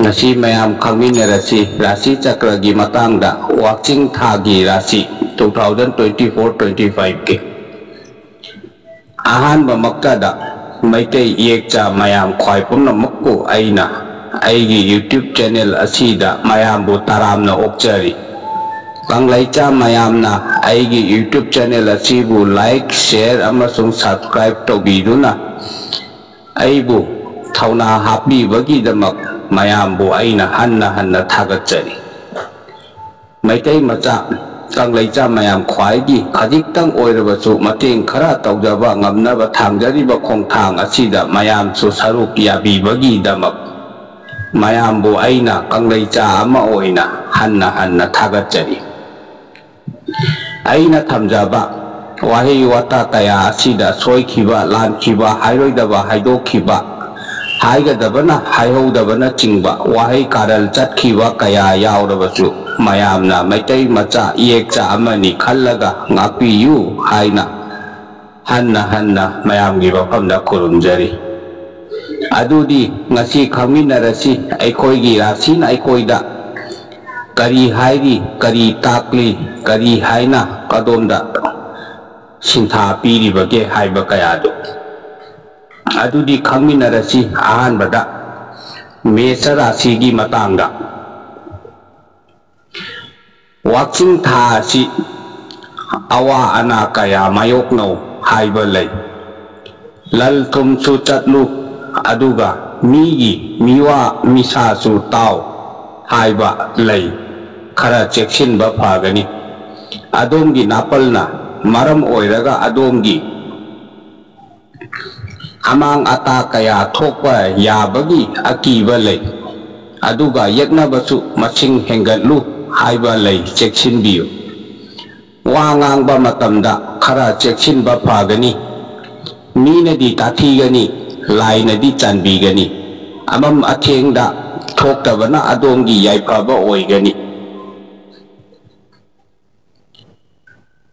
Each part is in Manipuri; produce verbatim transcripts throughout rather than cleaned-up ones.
ꯉꯁꯤ ꯃꯌꯥꯝ ꯈꯪꯃꯤꯟꯅꯔꯁꯤ ꯔꯥꯁꯤ ꯆꯀ꯭ꯔꯒꯤ ꯃꯇꯥꯡꯗ, ꯋꯥꯛꯆꯤꯡ ꯊꯥꯒꯤ ꯔꯥꯁꯤ, two thousand twenty four twenty five ꯀꯤ꯫ ꯑꯍꯥꯟꯕꯃꯛꯇꯗ ꯃꯩꯇꯩ ꯏꯌꯦꯛꯆꯥ ꯃꯌꯥꯝ ꯈ꯭ꯋꯥꯏ ꯄꯨꯝꯅꯃꯛꯄꯨ ꯑꯩꯅ ꯑꯩꯒꯤ YouTube channel ꯑꯁꯤꯗ ꯃꯌꯥꯝꯕꯨ ꯇꯔꯥꯝꯅ ꯑꯣꯛꯆꯔꯤ꯫ ꯀꯪꯂꯩꯆꯥ ꯃꯌꯥꯝꯅ ꯑꯩꯒꯤ YouTube channel ꯑꯁꯤꯕꯨ like, share ꯑꯃꯁꯨꯡ subscribe ꯇꯧꯕꯤꯗꯨꯅ ꯑꯩꯕꯨ ꯊꯧꯅꯥ ꯍꯥꯞꯄꯤꯕꯒꯤꯗꯃꯛ ꯃꯌꯥꯝꯕꯨ ꯑꯩꯅ ꯍꯟꯅ ꯍꯟꯅ ꯊꯥꯒꯠꯆꯔꯤ꯫ ꯃꯩꯇꯩ ꯃꯆꯥ, ꯀꯪꯂꯩꯆꯥ ꯃꯌꯥꯝ ꯈ꯭ꯋꯥꯏꯒꯤ ꯈꯖꯤꯛꯇꯪ ꯑꯣꯏꯔꯕꯁꯨ ꯃꯇꯦꯡ ꯈꯔ ꯇꯧꯖꯕ ꯉꯝꯅꯕ ꯊꯥꯡꯖꯔꯤꯕ ꯈꯣꯡꯊꯥꯡ ꯑꯁꯤꯗ ꯃꯌꯥꯝꯁꯨ ꯁꯔꯨꯛ ꯌꯥꯕꯤꯕꯒꯤꯗꯃꯛ ꯃꯌꯥꯝꯕꯨ ꯑꯩꯅ ꯀꯪꯂꯩꯆꯥ ꯑꯃ ꯑꯣꯏꯅ ꯍꯟꯅ ꯍꯟꯅ ꯊꯥꯒꯠꯆꯔꯤ꯫ ꯑꯩꯅ ꯊꯝꯖꯕ ꯋꯥꯍꯩ ꯋꯥꯇꯥ ꯀꯌꯥ ꯑꯁꯤꯗ ꯁꯣꯏꯈꯤꯕ, ꯂꯥꯟꯈꯤꯕ, ꯍꯥꯏꯔꯣꯏꯗꯕ ꯍꯥꯏꯗꯣꯛꯈꯤꯕ, ꯍꯥꯏꯒꯗꯕꯅ ꯍꯥꯏꯍꯧꯗꯕꯅꯆꯤꯡꯕ ꯋꯥꯍꯩ ꯀꯥꯔꯟ ꯆꯠꯈꯤꯕ ꯀꯌꯥ ꯌꯥꯎꯔꯕꯁꯨ ꯃꯌꯥꯝꯅ ꯃꯩꯇꯩ ꯃꯆꯥ ꯏꯌꯦꯛꯆꯥ ꯑꯃꯅꯤ ꯈꯜꯂꯒ ꯉꯥꯛꯄꯤꯌꯨ ꯍꯥꯏꯅ ꯍꯟꯅ ꯍꯟꯅ ꯃꯌꯥꯝꯒꯤ ꯃꯐꯝꯗ ꯈꯨꯔꯨꯝꯖꯔꯤ꯫ ꯑꯗꯨꯗꯤ ꯉꯁꯤ ꯈꯪꯃꯤꯟꯅꯔꯁꯤ, ꯑꯩꯈꯣꯏꯒꯤ ꯔꯥꯁꯤꯅ ꯑꯩꯈꯣꯏꯗ ꯀꯔꯤ ꯍꯥꯏꯔꯤ, ꯀꯔꯤ ꯇꯥꯛꯂꯤ, ꯀꯔꯤ ꯍꯥꯏꯅ ꯀꯗꯣꯝꯗ ꯁꯤꯟꯊꯥ ꯄꯤꯔꯤꯕꯒꯦ ꯍꯥꯏꯕ ꯀꯌꯥꯗꯨ꯫ ꯑꯗꯨꯗꯤ ꯈꯪꯃꯤꯟꯅꯔꯁꯤ꯫ ꯑꯍꯥꯟꯕꯗ ꯃꯦꯁ ꯔꯥꯁꯤꯒꯤ ꯃꯇꯥꯡꯗ꯫ ꯋꯥꯛꯆꯤꯡ ꯊꯥ ꯑꯁꯤ ꯑꯋꯥ ꯑꯅꯥ ꯀꯌꯥ ꯃꯥꯌꯣꯛꯅꯧ ꯍꯥꯏꯕ ꯂꯩ꯫ ꯂꯟ ꯊꯨꯝꯁꯨ ꯆꯠꯂꯨ, ꯑꯗꯨꯒ ꯃꯤꯒꯤ ꯃꯤꯋꯥ ꯃꯤꯁꯥꯁꯨ ꯇꯥꯎ ꯍꯥꯏꯕ ꯂꯩ꯫ ꯈꯔ ꯆꯦꯛꯁꯤꯟꯕ ꯐꯒꯅꯤ꯫ ꯑꯗꯣꯝꯒꯤ ꯅꯥꯄꯜꯅ ꯃꯔꯝ ꯑꯣꯏꯔꯒ ꯑꯗꯣꯝꯒꯤ ꯑꯃꯥꯡ ꯑꯇꯥ ꯀꯌꯥ ꯊꯣꯛꯄ ꯌꯥꯕꯒꯤ ꯑꯀꯤꯕ ꯂꯩ꯫ ꯑꯗꯨꯒ ꯌꯦꯛꯅꯕꯁꯨ ꯃꯁꯤꯡ ꯍꯦꯟꯒꯠꯂꯨ ꯍꯥꯏꯕ ꯂꯩ, ꯆꯦꯛꯁꯤꯟꯕꯤꯌꯨ꯫ ꯋꯥ ꯉꯥꯡꯕ ꯃꯇꯝꯗ ꯈꯔ ꯆꯦꯛꯁꯤꯟꯕ ꯐꯒꯅꯤ꯫ ꯃꯤꯅꯗꯤ ꯇꯥꯊꯤꯒꯅꯤ, ꯂꯥꯏꯅꯗꯤ ꯆꯥꯟꯕꯤꯒꯅꯤ꯫ ꯑꯃꯝ ꯑꯊꯦꯡꯗ ꯊꯣꯛꯇꯕꯅ ꯑꯗꯣꯝꯒꯤ ꯌꯥꯏꯐꯕ ꯑꯣꯏꯒꯅꯤ꯫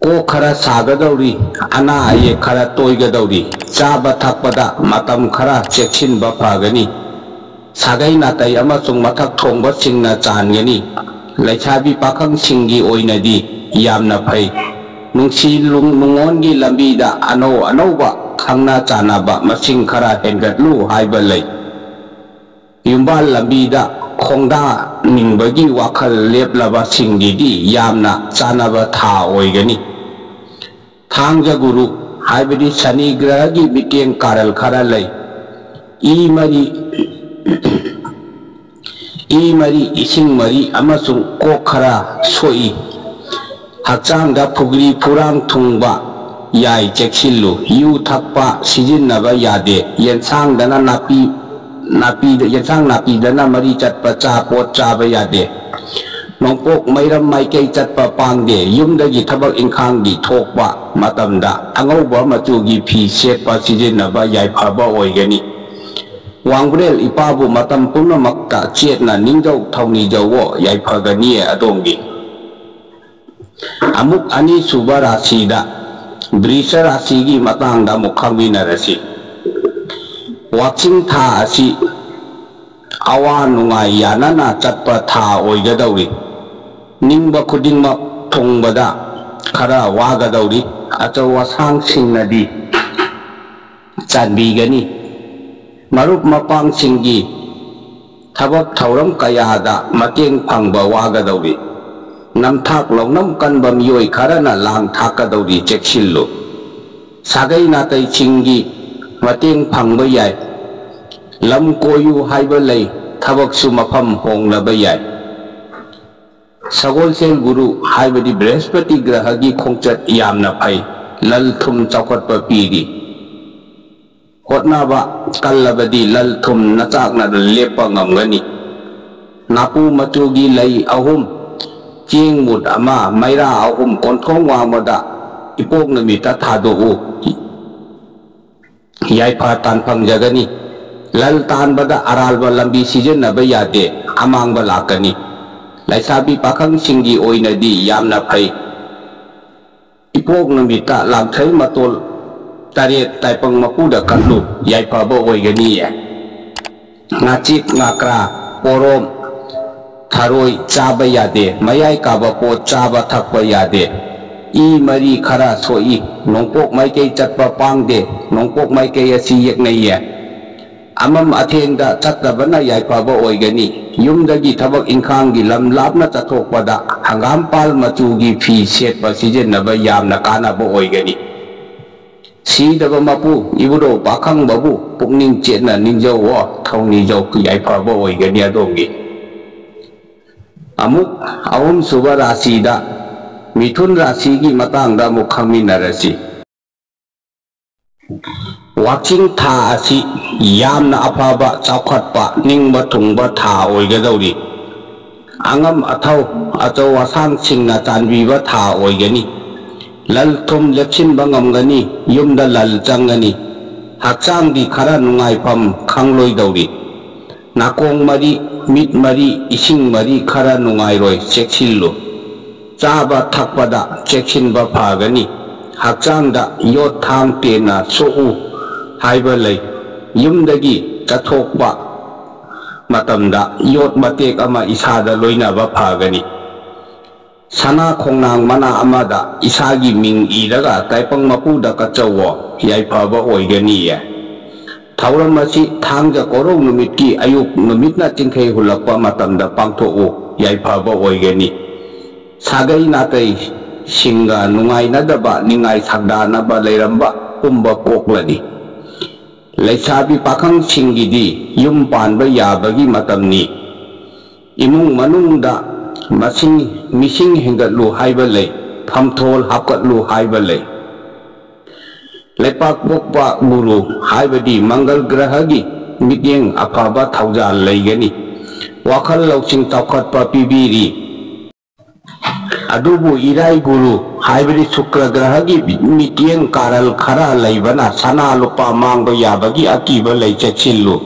ꯀꯣꯛ ꯈꯔ ꯁꯥꯒꯗꯧꯔꯤ, ꯑꯅꯥ ꯑꯌꯦꯛ ꯈꯔ ꯇꯣꯏꯒꯗꯧꯔꯤ, ꯆꯥꯕ ꯊꯛꯄꯗ ꯃꯇꯝ ꯈꯔ ꯆꯦꯛꯁꯤꯟꯕ ꯐꯒꯅꯤ꯫ ꯁꯥꯒꯩ ꯅꯥꯇꯩ ꯑꯃꯁꯨꯡ ꯃꯊꯛ ꯊꯣꯡꯕꯁꯤꯡꯅ ꯆꯥꯟꯒꯅꯤ꯫ ꯂꯩꯁꯥꯕꯤ ꯄꯥꯈꯪꯁꯤꯡꯒꯤ ꯑꯣꯏꯅꯗꯤ ꯌꯥꯝꯅ ꯐꯩ꯫ ꯅꯨꯡꯁꯤ ꯅꯨꯡꯉꯣꯟꯒꯤ ꯂꯝꯕꯤꯗ ꯑꯅꯧ ꯑꯅꯧꯕ ꯈꯪꯅ ꯆꯥꯟꯅꯕ ꯃꯁꯤꯡ ꯈꯔ ꯍꯦꯟꯒꯠꯂꯨ ꯍꯥꯏꯕ ꯂꯩ꯫ ꯌꯨꯝꯕꯥꯜ ꯂꯝꯕꯤꯗ ꯈꯣꯡꯗꯥꯅꯤꯡꯕꯒꯤ ꯋꯥꯈꯜ ꯂꯦꯞꯂꯕꯁꯤꯡꯒꯤꯗꯤ ꯌꯥꯝꯅ ꯆꯥꯟꯅꯕ ꯊꯥ ꯑꯣꯏꯒꯅꯤ꯫ ꯊꯥꯡꯖ ꯒꯨꯔꯨ ꯍꯥꯏꯕꯗꯤ ꯁꯅꯤ ꯒ꯭ꯔꯍꯒꯤ ꯃꯤꯠꯌꯦꯡ ꯀꯥꯔꯜ ꯈꯔ ꯂꯩ꯫ ꯏ ꯃꯔꯤ ꯏ ꯃꯔꯤ, ꯏꯁꯤꯡ ꯃꯔꯤ ꯑꯃꯁꯨꯡ ꯀꯣꯛ ꯈꯔ ꯁꯣꯛꯏ꯫ ꯍꯛꯆꯥꯡꯗ ꯐꯨꯒ꯭ꯔꯤ ꯐꯨꯔꯥꯡ ꯊꯨꯡꯕ ꯌꯥꯏ, ꯆꯦꯛꯁꯤꯜꯂꯨ꯫ ꯌꯨ ꯊꯛꯄ, ꯁꯤꯖꯤꯟꯅꯕ ꯌꯥꯗꯦ꯫ ꯌꯦꯟꯁꯥꯡꯗꯅ ꯅꯥꯄꯤ ꯅꯥꯄꯤꯗ ꯌꯦꯟꯁꯥꯡ ꯅꯥꯄꯤꯗꯅ ꯃꯔꯤ ꯆꯠꯄ ꯆꯥ ꯄꯣꯠ ꯆꯥꯕ ꯌꯥꯗꯦ꯫ ꯅꯣꯡꯄꯣꯛ ꯃꯩꯔꯝ ꯃꯥꯏꯀꯩ ꯆꯠꯄ ꯄꯥꯡꯗꯦ꯫ ꯌꯨꯝꯗꯒꯤ ꯊꯕꯛ ꯏꯪꯈꯥꯡꯒꯤ ꯊꯣꯛꯄ ꯃꯇꯝꯗ ꯑꯉꯧꯕ ꯃꯆꯨꯒꯤ ꯐꯤ ꯁꯦꯠꯄ ꯁꯤꯖꯤꯟꯅꯕ ꯌꯥꯏꯐꯕ ꯑꯣꯏꯒꯅꯤ꯫ ꯋꯥꯡꯕ꯭ꯔꯦꯜ ꯏꯄꯥꯕꯨ ꯃꯇꯝ ꯄꯨꯝꯅꯃꯛꯇ ꯆꯦꯠꯅ ꯅꯤꯡꯖꯧ ꯊꯧꯅꯤꯖꯧꯋꯣ, ꯌꯥꯏꯐꯒꯅꯤꯌꯦ ꯑꯗꯣꯝꯒꯤ꯫ ꯑꯃꯨꯛ ꯑꯅꯤꯁꯨꯕ ꯔꯥꯁꯤꯗ ꯕ꯭ꯔꯤꯁ ꯔꯥꯁꯤꯒꯤ ꯃꯇꯥꯡꯗ ꯑꯃꯨꯛ ꯈꯪꯃꯤꯟꯅꯔꯁꯤ꯫ ꯋꯥꯛꯆꯤꯡ ꯊꯥ ꯑꯁꯤ ꯑꯋꯥ ꯅꯨꯡꯉꯥꯏ ꯌꯥꯅꯅ ꯆꯠꯄ ꯊꯥ ꯑꯣꯏꯒꯗꯧꯔꯤ꯫ ꯅꯤꯡꯕ ꯈꯨꯗꯤꯡꯃꯛ ꯊꯨꯡꯕꯗ ꯈꯔ ꯋꯥꯒꯗꯧꯔꯤ꯫ ꯑꯆꯧ ꯑꯁꯥꯡꯁꯤꯡꯅꯗꯤ ꯆꯥꯟꯕꯤꯒꯅꯤ꯫ ꯃꯔꯨꯞ ꯃꯄꯥꯡꯁꯤꯡꯒꯤ ꯊꯕꯛ ꯊꯧꯔꯝ ꯀꯌꯥꯗ ꯃꯇꯦꯡ ꯐꯪꯕ ꯋꯥꯒꯗꯧꯔꯤ꯫ ꯅꯝꯊꯥꯛ ꯂꯧꯅꯝ ꯀꯟꯕ ꯃꯤꯑꯣꯏ ꯈꯔꯅ ꯂꯥꯡ ꯊꯥꯛꯀꯗꯧꯔꯤ, ꯆꯦꯛꯁꯤꯜꯂꯨ꯫ ꯁꯥꯒꯩ ꯅꯥꯇꯩꯁꯤꯡꯒꯤ ꯃꯇꯦꯡ ꯐꯪꯕ ꯌꯥꯏ꯫ ꯂꯝ ꯀꯣꯏꯌꯨ ꯍꯥꯏꯕ ꯂꯩ, ꯊꯕꯛꯁꯨ ꯃꯐꯝ ꯍꯣꯡꯂꯕ ꯌꯥꯏ꯫ ꯁꯒꯣꯜꯁꯦꯜ ꯒꯨꯔꯨ ꯍꯥꯏꯕꯗꯤ ꯕ꯭ꯔꯍꯁꯄꯇꯤ ꯒ꯭ꯔꯍꯒꯤ ꯈꯣꯡꯆꯠ ꯌꯥꯝꯅ ꯐꯩ, ꯂꯟ ꯊꯨꯝ ꯆꯥꯎꯈꯠꯄ ꯄꯤꯔꯤ꯫ ꯍꯣꯠꯅꯕ ꯀꯜꯂꯕꯗꯤ ꯂꯟ ꯊꯨꯝ ꯅꯆꯥꯛꯅ ꯂꯦꯞꯄ ꯉꯝꯒꯅꯤ꯫ ꯅꯥꯄꯨ ꯃꯆꯨꯒꯤ ꯂꯩ ꯑꯍꯨꯝ, ꯆꯦꯡ ꯃꯨꯠ ꯑꯃ, ꯃꯩꯔꯥ ꯑꯍꯨꯝ ꯀꯣꯟꯊꯣꯡ ꯋꯥꯡꯃꯗ ꯏꯄꯣꯛ ꯅꯨꯃꯤꯠꯇ ꯊꯥꯗꯣꯛꯎ꯫ ꯌꯥꯏꯐ ꯇꯥꯟꯐꯝ ꯐꯪꯖꯒꯅꯤ꯫ ꯂꯟ ꯇꯥꯟꯕꯗ ꯑꯔꯥꯟꯕ ꯂꯝꯕꯤ ꯁꯤꯖꯤꯟꯅꯕ ꯌꯥꯗꯦ, ꯑꯃꯥꯡꯕ ꯂꯥꯛꯀꯅꯤ꯫ ꯂꯩꯁꯥꯕꯤ ꯄꯥꯈꯪꯁꯤꯡꯒꯤ ꯑꯣꯏꯅꯗꯤ ꯌꯥꯝꯅ ꯐꯩ꯫ ꯏꯄꯣꯛ ꯅꯨꯃꯤꯠꯇ ꯂꯥꯡꯊ꯭ꯔꯩ ꯃꯇꯣꯜ ꯇꯔꯦꯠ ꯇꯥꯏꯄꯪ ꯃꯄꯨꯗ ꯀꯠꯂꯨ, ꯌꯥꯏꯐꯕ ꯑꯣꯏꯒꯅꯤꯌꯦ꯫ ꯉꯥꯆꯤꯛ, ꯉꯥꯀ꯭ꯔꯥ, ꯄꯣꯔꯣꯝ, ꯊꯔꯣꯏ ꯆꯥꯕ ꯌꯥꯗꯦ꯫ ꯃꯌꯥꯏ ꯀꯥꯕ ꯄꯣꯠ ꯆꯥꯕ ꯊꯛꯄ ꯌꯥꯗꯦ꯫ ꯏ ꯃꯔꯤ ꯈꯔ ꯁꯣꯛꯏ꯫ ꯅꯣꯡꯄꯣꯛ ꯃꯥꯏꯀꯩ ꯆꯠꯄ ꯄꯥꯡꯗꯦ꯫ ꯅꯣꯡꯄꯣꯛ ꯃꯥꯏꯀꯩ ꯑꯁꯤ ꯌꯦꯛꯅꯩꯌꯦ꯫ ꯑꯃꯝ ꯑꯊꯦꯡꯗ ꯆꯠꯇꯕꯅ ꯌꯥꯏꯐꯕ ꯑꯣꯏꯒꯅꯤ꯫ ꯌꯨꯝꯗꯒꯤ ꯊꯕꯛ ꯏꯪꯈꯥꯡꯒꯤ ꯂꯝ ꯂꯥꯞꯅ ꯆꯠꯊꯣꯛꯄꯗ ꯍꯪꯒꯥꯝꯄꯥꯜ ꯃꯆꯨꯒꯤ ꯐꯤ ꯁꯦꯠꯄ ꯁꯤꯖꯤꯟꯅꯕ ꯌꯥꯝꯅ ꯀꯥꯟꯅꯕ ꯑꯣꯏꯒꯅꯤ꯫ ꯁꯤꯗꯕ ꯃꯄꯨ ꯏꯕꯨꯙꯧ ꯄꯥꯈꯪꯕꯕꯨ ꯄꯨꯛꯅꯤꯡ ꯆꯦꯠꯅ ꯅꯤꯡꯖꯧꯑꯣ꯫ ꯊꯧꯅꯤꯖꯧ ꯌꯥꯏꯐꯕ ꯑꯣꯏꯒꯅꯤ ꯑꯗꯣꯝꯒꯤ꯫ ꯑꯃꯨꯛ ꯑꯍꯨꯝꯁꯨꯕ ꯔꯥꯁꯤꯗ ꯃꯤꯊꯨꯟ ꯔꯥꯁꯤꯒꯤ ꯃꯇꯥꯡꯗ ꯑꯃꯨꯛ ꯈꯪꯃꯤꯟꯅꯔꯁꯤ꯫ ꯋꯥꯛꯆꯤꯡ ꯊꯥ ꯑꯁꯤ ꯌꯥꯝꯅ ꯑꯐꯕ, ꯆꯥꯎꯈꯠꯄ, ꯅꯤꯡꯕ ꯊꯨꯡꯕ ꯊꯥ ꯑꯣꯏꯒꯗꯧꯔꯤ꯫ ꯑꯉꯝ ꯑꯊꯧ, ꯑꯆꯧ ꯑꯁꯥꯡꯁꯤꯡꯅ ꯆꯥꯟꯕꯤꯕ ꯊꯥ ꯑꯣꯏꯒꯅꯤ꯫ ꯂꯟ ꯊꯨꯝ ꯂꯦꯞꯁꯤꯟꯕ ꯉꯝꯒꯅꯤ꯫ ꯌꯨꯝꯗ ꯂꯟ ꯆꯪꯒꯅꯤ꯫ ꯍꯛꯆꯥꯡꯗꯤ ꯈꯔ ꯅꯨꯡꯉꯥꯏꯐꯝ ꯈꯪꯂꯣꯏꯗꯧꯔꯤ꯫ ꯅꯥꯀꯣꯡ ꯃꯔꯤ, ꯃꯤꯠ ꯃꯔꯤ, ꯏꯁꯤꯡ ꯃꯔꯤ ꯈꯔ ꯅꯨꯡꯉꯥꯏꯔꯣꯏ, ꯆꯦꯛꯁꯤꯜꯂꯨ꯫ ꯆꯥꯕ ꯊꯛꯄꯗ ꯆꯦꯛꯁꯤꯟꯕ ꯐꯒꯅꯤ꯫ ꯍꯛꯆꯥꯡꯗ ꯌꯣꯠ ꯊꯥꯡ ꯇꯦꯟꯅ ꯁꯣꯛꯎ ꯍꯥꯏꯕ ꯂꯩ꯫ ꯌꯨꯝꯗꯒꯤ ꯆꯠꯊꯣꯛꯄ ꯃꯇꯝꯗ ꯌꯣꯠ ꯃꯇꯦꯛ ꯑꯃ ꯏꯁꯥꯗ ꯂꯣꯏꯅꯕ ꯐꯒꯅꯤ꯫ ꯁꯅꯥ ꯈꯣꯡꯅꯥꯡ ꯃꯅꯥ ꯑꯃꯗ ꯏꯁꯥꯒꯤ ꯃꯤꯡ ꯏꯔꯒ ꯇꯥꯏꯄꯪ ꯃꯄꯨꯗ ꯀꯠꯆꯧꯋꯣ, ꯌꯥꯏꯐꯕ ꯑꯣꯏꯒꯅꯤꯌꯦ꯫ ꯊꯧꯔꯝ ꯑꯁꯤ ꯊꯥꯡꯖ ꯀꯣꯔꯧ ꯅꯨꯃꯤꯠꯀꯤ ꯑꯌꯨꯛ ꯅꯨꯃꯤꯠꯅ ꯆꯤꯡꯈꯩ ꯍꯨꯜꯂꯛꯄ ꯃꯇꯝꯗ ꯄꯥꯡꯊꯣꯛꯎ, ꯌꯥꯏꯐꯕ ꯑꯣꯏꯒꯅꯤ꯫ ꯁꯥꯒꯩ ꯅꯥꯇꯩꯁꯤꯡꯒ ꯅꯨꯡꯉꯥꯏꯅꯗꯕ, ꯅꯤꯡꯉꯥꯏ ꯁꯪꯗꯥꯅꯕ ꯂꯩꯔꯝꯕ ꯄꯨꯝꯕ ꯀꯣꯛꯂꯅꯤ꯫ ꯂꯩꯁꯥꯕꯤ ꯄꯥꯈꯪꯁꯤꯡꯒꯤꯗꯤ ꯌꯨꯝ ꯄꯥꯟꯕ ꯌꯥꯕꯒꯤ ꯃꯇꯝꯅꯤ꯫ ꯏꯃꯨꯡ ꯃꯅꯨꯡꯗ ꯃꯁꯤꯡ, ꯃꯤꯁꯤꯡ ꯍꯦꯟꯒꯠꯂꯨ ꯍꯥꯏꯕ ꯂꯩ, ꯐꯝꯊꯣꯜ ꯍꯥꯞꯀꯠꯂꯨ ꯍꯥꯏꯕ ꯂꯩ꯫ ꯂꯩꯄꯥꯛ ꯄꯣꯛꯄ ꯒꯨꯔꯨ ꯍꯥꯏꯕꯗꯤ ꯃꯪꯒꯜ ꯒ꯭ꯔꯍꯒꯤ ꯃꯤꯠꯌꯦꯡ ꯑꯐꯕ ꯊꯧꯖꯥꯜ ꯂꯩꯒꯅꯤ꯫ ꯋꯥꯈꯜ ꯂꯧꯁꯤꯡ ꯆꯥꯎꯈꯠꯄ ꯄꯤꯕꯤꯔꯤ꯫ ꯑꯗꯨꯕꯨ ꯏꯔꯥꯏ ꯒꯨꯔꯨ ꯍꯥꯏꯕꯗꯤ ꯁꯨꯀ꯭ꯔ ꯒ꯭ꯔꯍꯒꯤ ꯃꯤꯠꯌꯦꯡ ꯀꯥꯔꯜ ꯈꯔ ꯂꯩꯕꯅ ꯁꯅꯥ ꯂꯨꯄꯥ ꯃꯥꯡꯕ ꯌꯥꯕꯒꯤ ꯑꯀꯤꯕ ꯂꯩ, ꯆꯦꯛꯁꯤꯜꯂꯨ꯫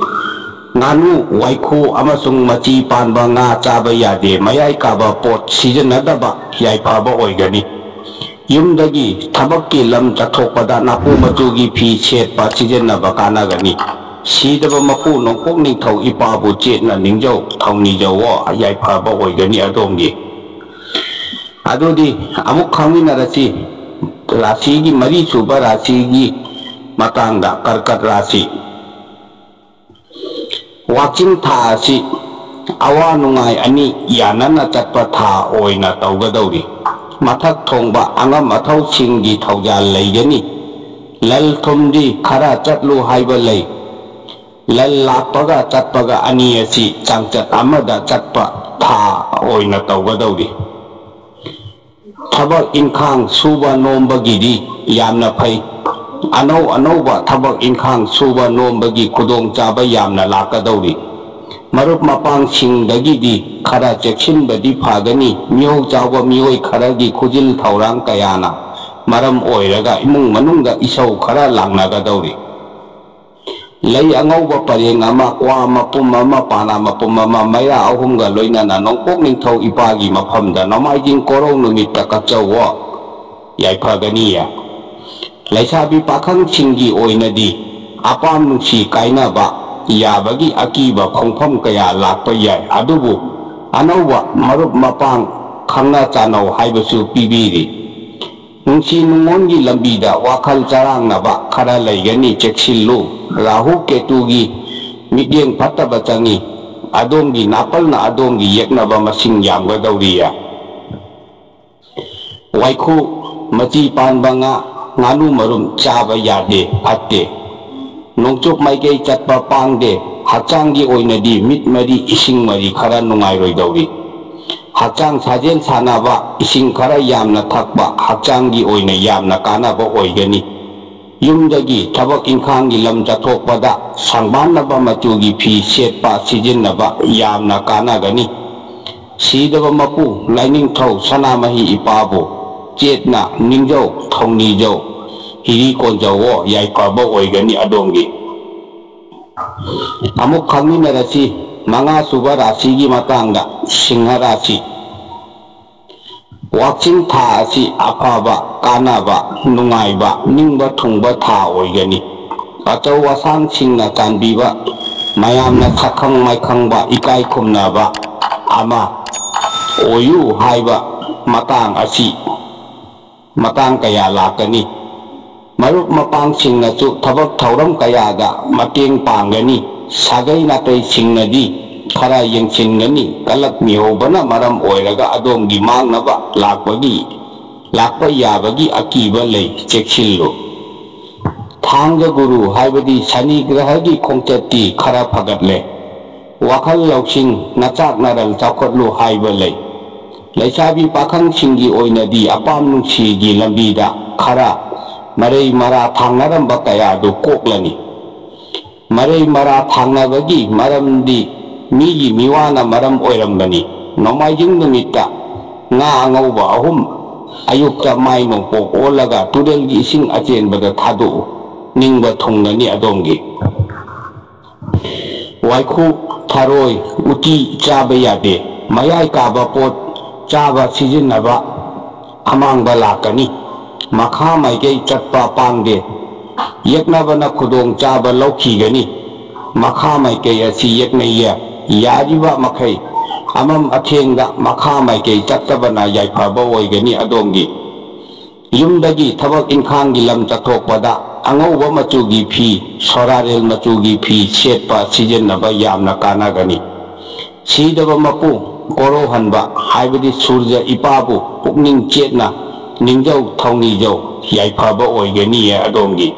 ꯉꯥꯅꯨ, ꯋꯥꯏꯈꯨ ꯑꯃꯁꯨꯡ ꯃꯆꯤ ꯄꯥꯟꯕ ꯉꯥ ꯆꯥꯕ ꯌꯥꯗꯦ꯫ ꯃꯌꯥꯏ ꯀꯥꯕ ꯄꯣꯠ ꯁꯤꯖꯤꯟꯅꯗꯕ ꯌꯥꯏꯐꯕ ꯑꯣꯏꯒꯅꯤ꯫ ꯌꯨꯝꯗꯒꯤ ꯊꯕꯛꯀꯤ ꯂꯝ ꯆꯠꯊꯣꯛꯄꯗ ꯅꯥꯄꯨ ꯃꯆꯨꯒꯤ ꯐꯤ ꯁꯦꯠꯄ ꯁꯤꯖꯤꯟꯅꯕ ꯀꯥꯟꯅꯒꯅꯤ꯫ ꯁꯤꯗꯕ ꯃꯄꯨ ꯅꯣꯡꯄꯣꯛ ꯅꯤꯡꯊꯧ ꯏꯄꯥꯕꯨ ꯆꯦꯠꯅ ꯅꯤꯡꯖꯧ, ꯊꯧꯅꯤꯖꯧꯋꯣ, ꯌꯥꯏꯐꯕ ꯑꯣꯏꯒꯅꯤ ꯑꯗꯣꯝꯒꯤ꯫ ꯑꯗꯨꯗꯤ ꯑꯃꯨꯛ ꯈꯪꯃꯤꯟꯅꯔꯁꯤ ꯔꯥꯁꯤꯒꯤ, ꯃꯔꯤꯁꯨꯕ ꯔꯥꯁꯤꯒꯤ ꯃꯇꯥꯡꯗ, ꯀꯔꯀꯠ ꯔꯥꯁꯤ꯫ ꯋꯥꯛꯆꯤꯡ ꯊꯥ ꯑꯁꯤ ꯑꯋꯥ ꯅꯨꯡꯉꯥꯏ ꯑꯅꯤ ꯌꯥꯅꯅ ꯆꯠꯄ ꯊꯥ ꯑꯣꯏꯅ ꯇꯧꯒꯗꯧꯔꯤ꯫ ꯃꯊꯛ ꯊꯣꯡꯕ ꯑꯉꯝ ꯑꯊꯧꯁꯤꯡꯒꯤ ꯊꯧꯖꯥꯜ ꯂꯩꯒꯅꯤ꯫ ꯂꯜ ꯊꯨꯝꯗꯤ ꯈꯔ ꯆꯠꯂꯨ ꯍꯥꯏꯕ ꯂꯩ꯫ ꯂꯜ ꯂꯥꯛꯄꯒ ꯆꯠꯄꯒ ꯑꯅꯤ ꯑꯁꯤ ꯆꯥꯡꯆꯠ ꯑꯃꯗ ꯆꯠꯄ ꯊꯥ ꯑꯣꯏꯅ ꯇꯧꯒꯗꯧꯔꯤ꯫ ꯊꯕꯛ ꯏꯪꯈꯥꯡ ꯁꯨꯕ ꯅꯣꯝꯕꯒꯤꯗꯤ ꯌꯥꯝꯅ ꯐꯩ꯫ ꯑꯅꯧ ꯑꯅꯧꯕ ꯊꯕꯛ ꯏꯪꯈꯥꯡ ꯁꯨꯕ ꯅꯣꯝꯕꯒꯤ ꯈꯨꯗꯣꯡꯆꯥꯕ ꯌꯥꯝꯅ ꯂꯥꯛꯀꯗꯧꯔꯤ꯫ ꯃꯔꯨꯞ ꯃꯄꯥꯡꯁꯤꯡꯗꯒꯤꯗꯤ ꯈꯔ ꯆꯦꯛꯁꯤꯟꯕꯗꯤ ꯐꯒꯅꯤ꯫ ꯃꯤꯍꯧ ꯆꯥꯎꯕ ꯃꯤꯑꯣꯏ ꯈꯔꯒꯤ ꯈꯨꯖꯤꯜ ꯊꯧꯔꯥꯡ ꯀꯌꯥꯅ ꯃꯔꯝ ꯑꯣꯏꯔꯒ ꯏꯃꯨꯡ ꯃꯅꯨꯡꯗ ꯏꯁꯧ ꯈꯔ ꯂꯥꯡꯅꯒꯗꯧꯔꯤ꯫ ꯂꯩ ꯑꯉꯧꯕ ꯄꯔꯦꯡ ꯑꯃ, ꯀ꯭ꯋꯥ ꯃꯄꯨꯝ ꯑꯃ, ꯄꯥꯅꯥ ꯃꯄꯨꯝ ꯑꯃ, ꯃꯌꯥ ꯑꯍꯨꯝꯒ ꯂꯣꯏꯅꯅ ꯅꯣꯡꯄꯣꯛ ꯅꯤꯡꯊꯧ ꯏꯄꯥꯒꯤ ꯃꯐꯝꯗ ꯅꯣꯡꯃꯥꯏꯖꯤꯡ ꯀꯣꯔꯧ ꯅꯨꯃꯤꯠꯇ ꯀꯠꯆꯧꯋꯣ, ꯌꯥꯏꯐꯒꯅꯤꯌꯦ꯫ ꯂꯩꯁꯥꯕꯤ ꯄꯥꯈꯪꯁꯤꯡꯒꯤ ꯑꯣꯏꯅꯗꯤ ꯑꯄꯥꯝ ꯅꯨꯡꯁꯤ ꯀꯥꯏꯅꯕ ꯌꯥꯕꯒꯤ ꯑꯀꯤꯕ ꯈꯣꯡꯐꯝ ꯀꯌꯥ ꯂꯥꯛꯄ ꯌꯥꯏ, ꯑꯗꯨꯕꯨ ꯑꯅꯧꯕ ꯃꯔꯨꯞ ꯃꯄꯥꯡ ꯈꯪꯅ ꯆꯥꯟꯅꯧ ꯍꯥꯏꯕꯁꯨ ꯄꯤꯕꯤꯔꯤ꯫ ꯅꯨꯡꯁꯤ ꯅꯨꯡꯉꯣꯟꯒꯤ ꯂꯝꯕꯤꯗ ꯋꯥꯈꯜ ꯆꯔꯥꯡꯅꯕ ꯈꯔ ꯂꯩꯒꯅꯤ, ꯆꯦꯛꯁꯤꯜꯂꯨ꯫ ꯔꯥꯍꯨ ꯀꯦꯇꯨꯒꯤ ꯃꯤꯠꯌꯦꯡ ꯐꯠꯇꯕ ꯆꯪꯏ꯫ ꯑꯗꯣꯝꯒꯤ ꯅꯥꯄꯜꯅ ꯑꯗꯣꯝꯒꯤ ꯌꯦꯛꯅꯕ ꯃꯁꯤꯡ ꯌꯥꯝꯒꯗꯧꯔꯤꯌꯦ꯫ ꯋꯥꯏꯈꯨ ꯃꯆꯤ ꯄꯥꯟꯕ ꯉꯥ, ꯉꯥꯅꯨ ꯃꯔꯨꯝ ꯆꯥꯕ ꯌꯥꯗꯦ, ꯐꯠꯇꯦ꯫ ꯅꯣꯡꯆꯨꯞ ꯃꯥꯏꯀꯩ ꯆꯠꯄ ꯄꯥꯡꯗꯦ꯫ ꯍꯛꯆꯥꯡꯒꯤ ꯑꯣꯏꯅꯗꯤ ꯃꯤꯠ ꯃꯔꯤ, ꯏꯁꯤꯡ ꯃꯔꯤ ꯈꯔ ꯅꯨꯡꯉꯥꯏꯔꯣꯏꯗꯧꯔꯤ꯫ ꯍꯛꯆꯥꯡ ꯁꯥꯖꯦꯜ ꯁꯥꯟꯅꯕ, ꯏꯁꯤꯡ ꯈꯔ ꯌꯥꯝꯅ ꯊꯛꯄ ꯍꯛꯆꯥꯡꯒꯤ ꯑꯣꯏꯅ ꯌꯥꯝꯅ ꯀꯥꯟꯅꯕ ꯑꯣꯏꯒꯅꯤ꯫ ꯌꯨꯝꯗꯒꯤ ꯊꯕꯛ ꯏꯪꯈꯥꯡꯒꯤ ꯂꯝ ꯆꯠꯊꯣꯛꯄꯗ ꯁꯪꯕꯥꯟꯅꯕ ꯃꯆꯨꯒꯤ ꯐꯤ ꯁꯦꯠꯄ ꯁꯤꯖꯤꯟꯅꯕ ꯌꯥꯝꯅ ꯀꯥꯟꯅꯒꯅꯤ꯫ ꯁꯤꯗꯕ ꯃꯄꯨ ꯂꯥꯏꯅꯤꯡꯊꯧ ꯁꯅꯥꯃꯍꯤ ꯏꯄꯥꯕꯨ ꯆꯦꯠꯅ ꯅꯤꯡꯖꯧ, ꯊꯧꯅꯤꯖꯧ, ꯍꯤꯔꯤ ꯀꯣꯟꯖꯧꯋꯣ, ꯌꯥꯏꯐꯕ ꯑꯣꯏꯒꯅꯤ ꯑꯗꯣꯝꯒꯤ꯫ ꯑꯃꯨꯛ ꯈꯪꯃꯤꯟꯅꯔꯁꯤ ꯃꯉꯥ ꯁꯨꯕ ꯔꯥꯁꯤꯒꯤ ꯃꯇꯥꯡꯗ, ꯁꯤꯡꯍ ꯔꯥꯁꯤ꯫ ꯋꯥꯛꯆꯤꯡ ꯊꯥ ꯑꯁꯤ ꯑꯐꯕ, ꯀꯥꯟꯅꯕ, ꯅꯨꯡꯉꯥꯏꯕ, ꯅꯤꯡꯕ ꯊꯨꯡꯕ ꯊꯥ ꯑꯣꯏꯒꯅꯤ꯫ ꯑꯆꯧ ꯑꯁꯥꯡꯁꯤꯡꯅ ꯆꯥꯟꯕꯤꯕ, ꯃꯌꯥꯝꯅ ꯁꯛꯈꯪ ꯃꯥꯏꯈꯪꯕ, ꯏꯀꯥꯏ ꯈꯨꯝꯅꯕ ꯑꯃ ꯑꯣꯏꯌꯨ ꯍꯥꯏꯕ ꯃꯇꯥꯡ ꯑꯁꯤ ꯃꯇꯥꯡ ꯀꯌꯥ ꯂꯥꯛꯀꯅꯤ꯫ ꯃꯔꯨꯞ ꯃꯄꯥꯡꯁꯤꯡꯅꯁꯨ ꯊꯕꯛ ꯊꯧꯔꯝ ꯀꯌꯥꯗ ꯃꯇꯦꯡ ꯄꯥꯡꯒꯅꯤ꯫ ꯁꯥꯒꯩ ꯅꯥꯇꯩꯁꯤꯡꯅꯗꯤ ꯈꯔ ꯌꯦꯡꯁꯤꯟꯒꯅꯤ꯫ ꯀꯂꯛ ꯃꯤꯍꯧꯕꯅ ꯃꯔꯝ ꯑꯣꯏꯔꯒ ꯑꯗꯣꯝꯒꯤ ꯃꯥꯡꯅꯕ ꯂꯥꯛꯄꯒꯤ, ꯂꯥꯛꯄ ꯌꯥꯕꯒꯤ ꯑꯀꯤꯕ ꯂꯩ, ꯆꯦꯛꯁꯤꯜꯂꯨ꯫ ꯊꯥꯡꯖ ꯒꯨꯔꯨ ꯍꯥꯏꯕꯗꯤ ꯁꯅꯤ ꯒ꯭ꯔꯍꯒꯤ ꯈꯣꯡꯆꯠꯇꯤ ꯈꯔ ꯐꯒꯠꯂꯦ꯫ ꯋꯥꯈꯜ ꯂꯧꯁꯤꯡ, ꯅꯆꯥꯛ ꯅꯔꯜ ꯆꯥꯎꯈꯠꯂꯨ ꯍꯥꯏꯕ ꯂꯩ꯫ ꯂꯩꯁꯥꯕꯤ ꯄꯥꯈꯪꯁꯤꯡꯒꯤ ꯑꯣꯏꯅꯗꯤ ꯑꯄꯥꯝ ꯅꯨꯡꯁꯤꯒꯤ ꯂꯝꯕꯤꯗ ꯈꯔ ꯃꯔꯩ ꯃꯔꯥ ꯊꯥꯡꯅꯔꯝꯕ ꯀꯌꯥꯗꯨ ꯀꯣꯛꯂꯅꯤ꯫ ꯃꯔꯩ ꯃꯔꯥ ꯊꯥꯡꯅꯕꯒꯤ ꯃꯔꯝꯗꯤ ꯃꯤꯒꯤ ꯃꯤꯋꯥꯅ ꯃꯔꯝ ꯑꯣꯏꯔꯝꯕꯅꯤ꯫ ꯅꯣꯡꯃꯥꯏꯖꯤꯡ ꯅꯨꯃꯤꯠꯇ ꯉꯥ ꯑꯉꯧꯕ ꯑꯍꯨꯝ ꯑꯌꯨꯛꯇ ꯃꯥꯏ ꯅꯣꯡꯄꯣꯛ ꯑꯣꯜꯂꯒ ꯇꯨꯔꯦꯜꯒꯤ ꯏꯁꯤꯡ ꯑꯆꯦꯟꯕꯗ ꯊꯥꯗꯣꯛꯎ꯫ ꯅꯤꯡꯕ ꯊꯨꯡꯒꯅꯤ ꯑꯗꯣꯝꯒꯤ꯫ ꯋꯥꯏꯈꯨ, ꯊꯔꯣꯏ, ꯎꯇꯤ ꯆꯥꯕ ꯌꯥꯗꯦ꯫ ꯃꯌꯥꯏ ꯀꯥꯕ ꯄꯣꯠ ꯆꯥꯕ ꯁꯤꯖꯤꯟꯅꯕ ꯑꯃꯥꯡꯕ ꯂꯥꯛꯀꯅꯤ꯫ ꯃꯈꯥ ꯃꯥꯏꯀꯩ ꯆꯠꯄ ꯄꯥꯡꯗꯦ꯫ ꯌꯦꯛꯅꯕꯅ ꯈꯨꯗꯣꯡ ꯆꯥꯕ ꯂꯧꯈꯤꯒꯅꯤ꯫ ꯃꯈꯥ ꯃꯥꯏꯀꯩ ꯑꯁꯤ ꯌꯦꯛꯅꯩꯌꯦ꯫ ꯌꯥꯔꯤꯕ ꯃꯈꯩ ꯑꯃꯝ ꯑꯊꯦꯡꯗ ꯃꯈꯥ ꯃꯥꯏꯀꯩ ꯆꯠꯇꯕꯅ ꯌꯥꯏꯐꯕ ꯑꯣꯏꯒꯅꯤ ꯑꯗꯣꯝꯒꯤ꯫ ꯌꯨꯝꯗꯒꯤ ꯊꯕꯛ ꯏꯪꯈꯥꯡꯒꯤ ꯂꯝ ꯆꯠꯊꯣꯛꯄꯗ ꯑꯉꯧꯕ ꯃꯆꯨꯒꯤ ꯐꯤ, ꯁꯣꯔꯥꯔꯦꯜ ꯃꯆꯨꯒꯤ ꯐꯤ ꯁꯦꯠꯄ ꯁꯤꯖꯤꯟꯅꯕ ꯌꯥꯝꯅ ꯀꯥꯟꯅꯒꯅꯤ꯫ ꯁꯤꯗꯕ ꯃꯄꯨ ꯀꯣꯔꯧꯍꯟꯕ ꯍꯥꯏꯕꯗꯤ ꯁꯨꯔꯖ ꯏꯄꯥꯕꯨ ꯄꯨꯛꯅꯤꯡ ꯆꯦꯠꯅ ꯅꯤꯡꯖꯧ ꯊꯧꯅꯤꯖꯧ, ꯌꯥꯏꯐꯕ ꯑꯣꯏꯒꯅꯤꯌꯦ ꯑꯗꯣꯝꯒꯤ꯫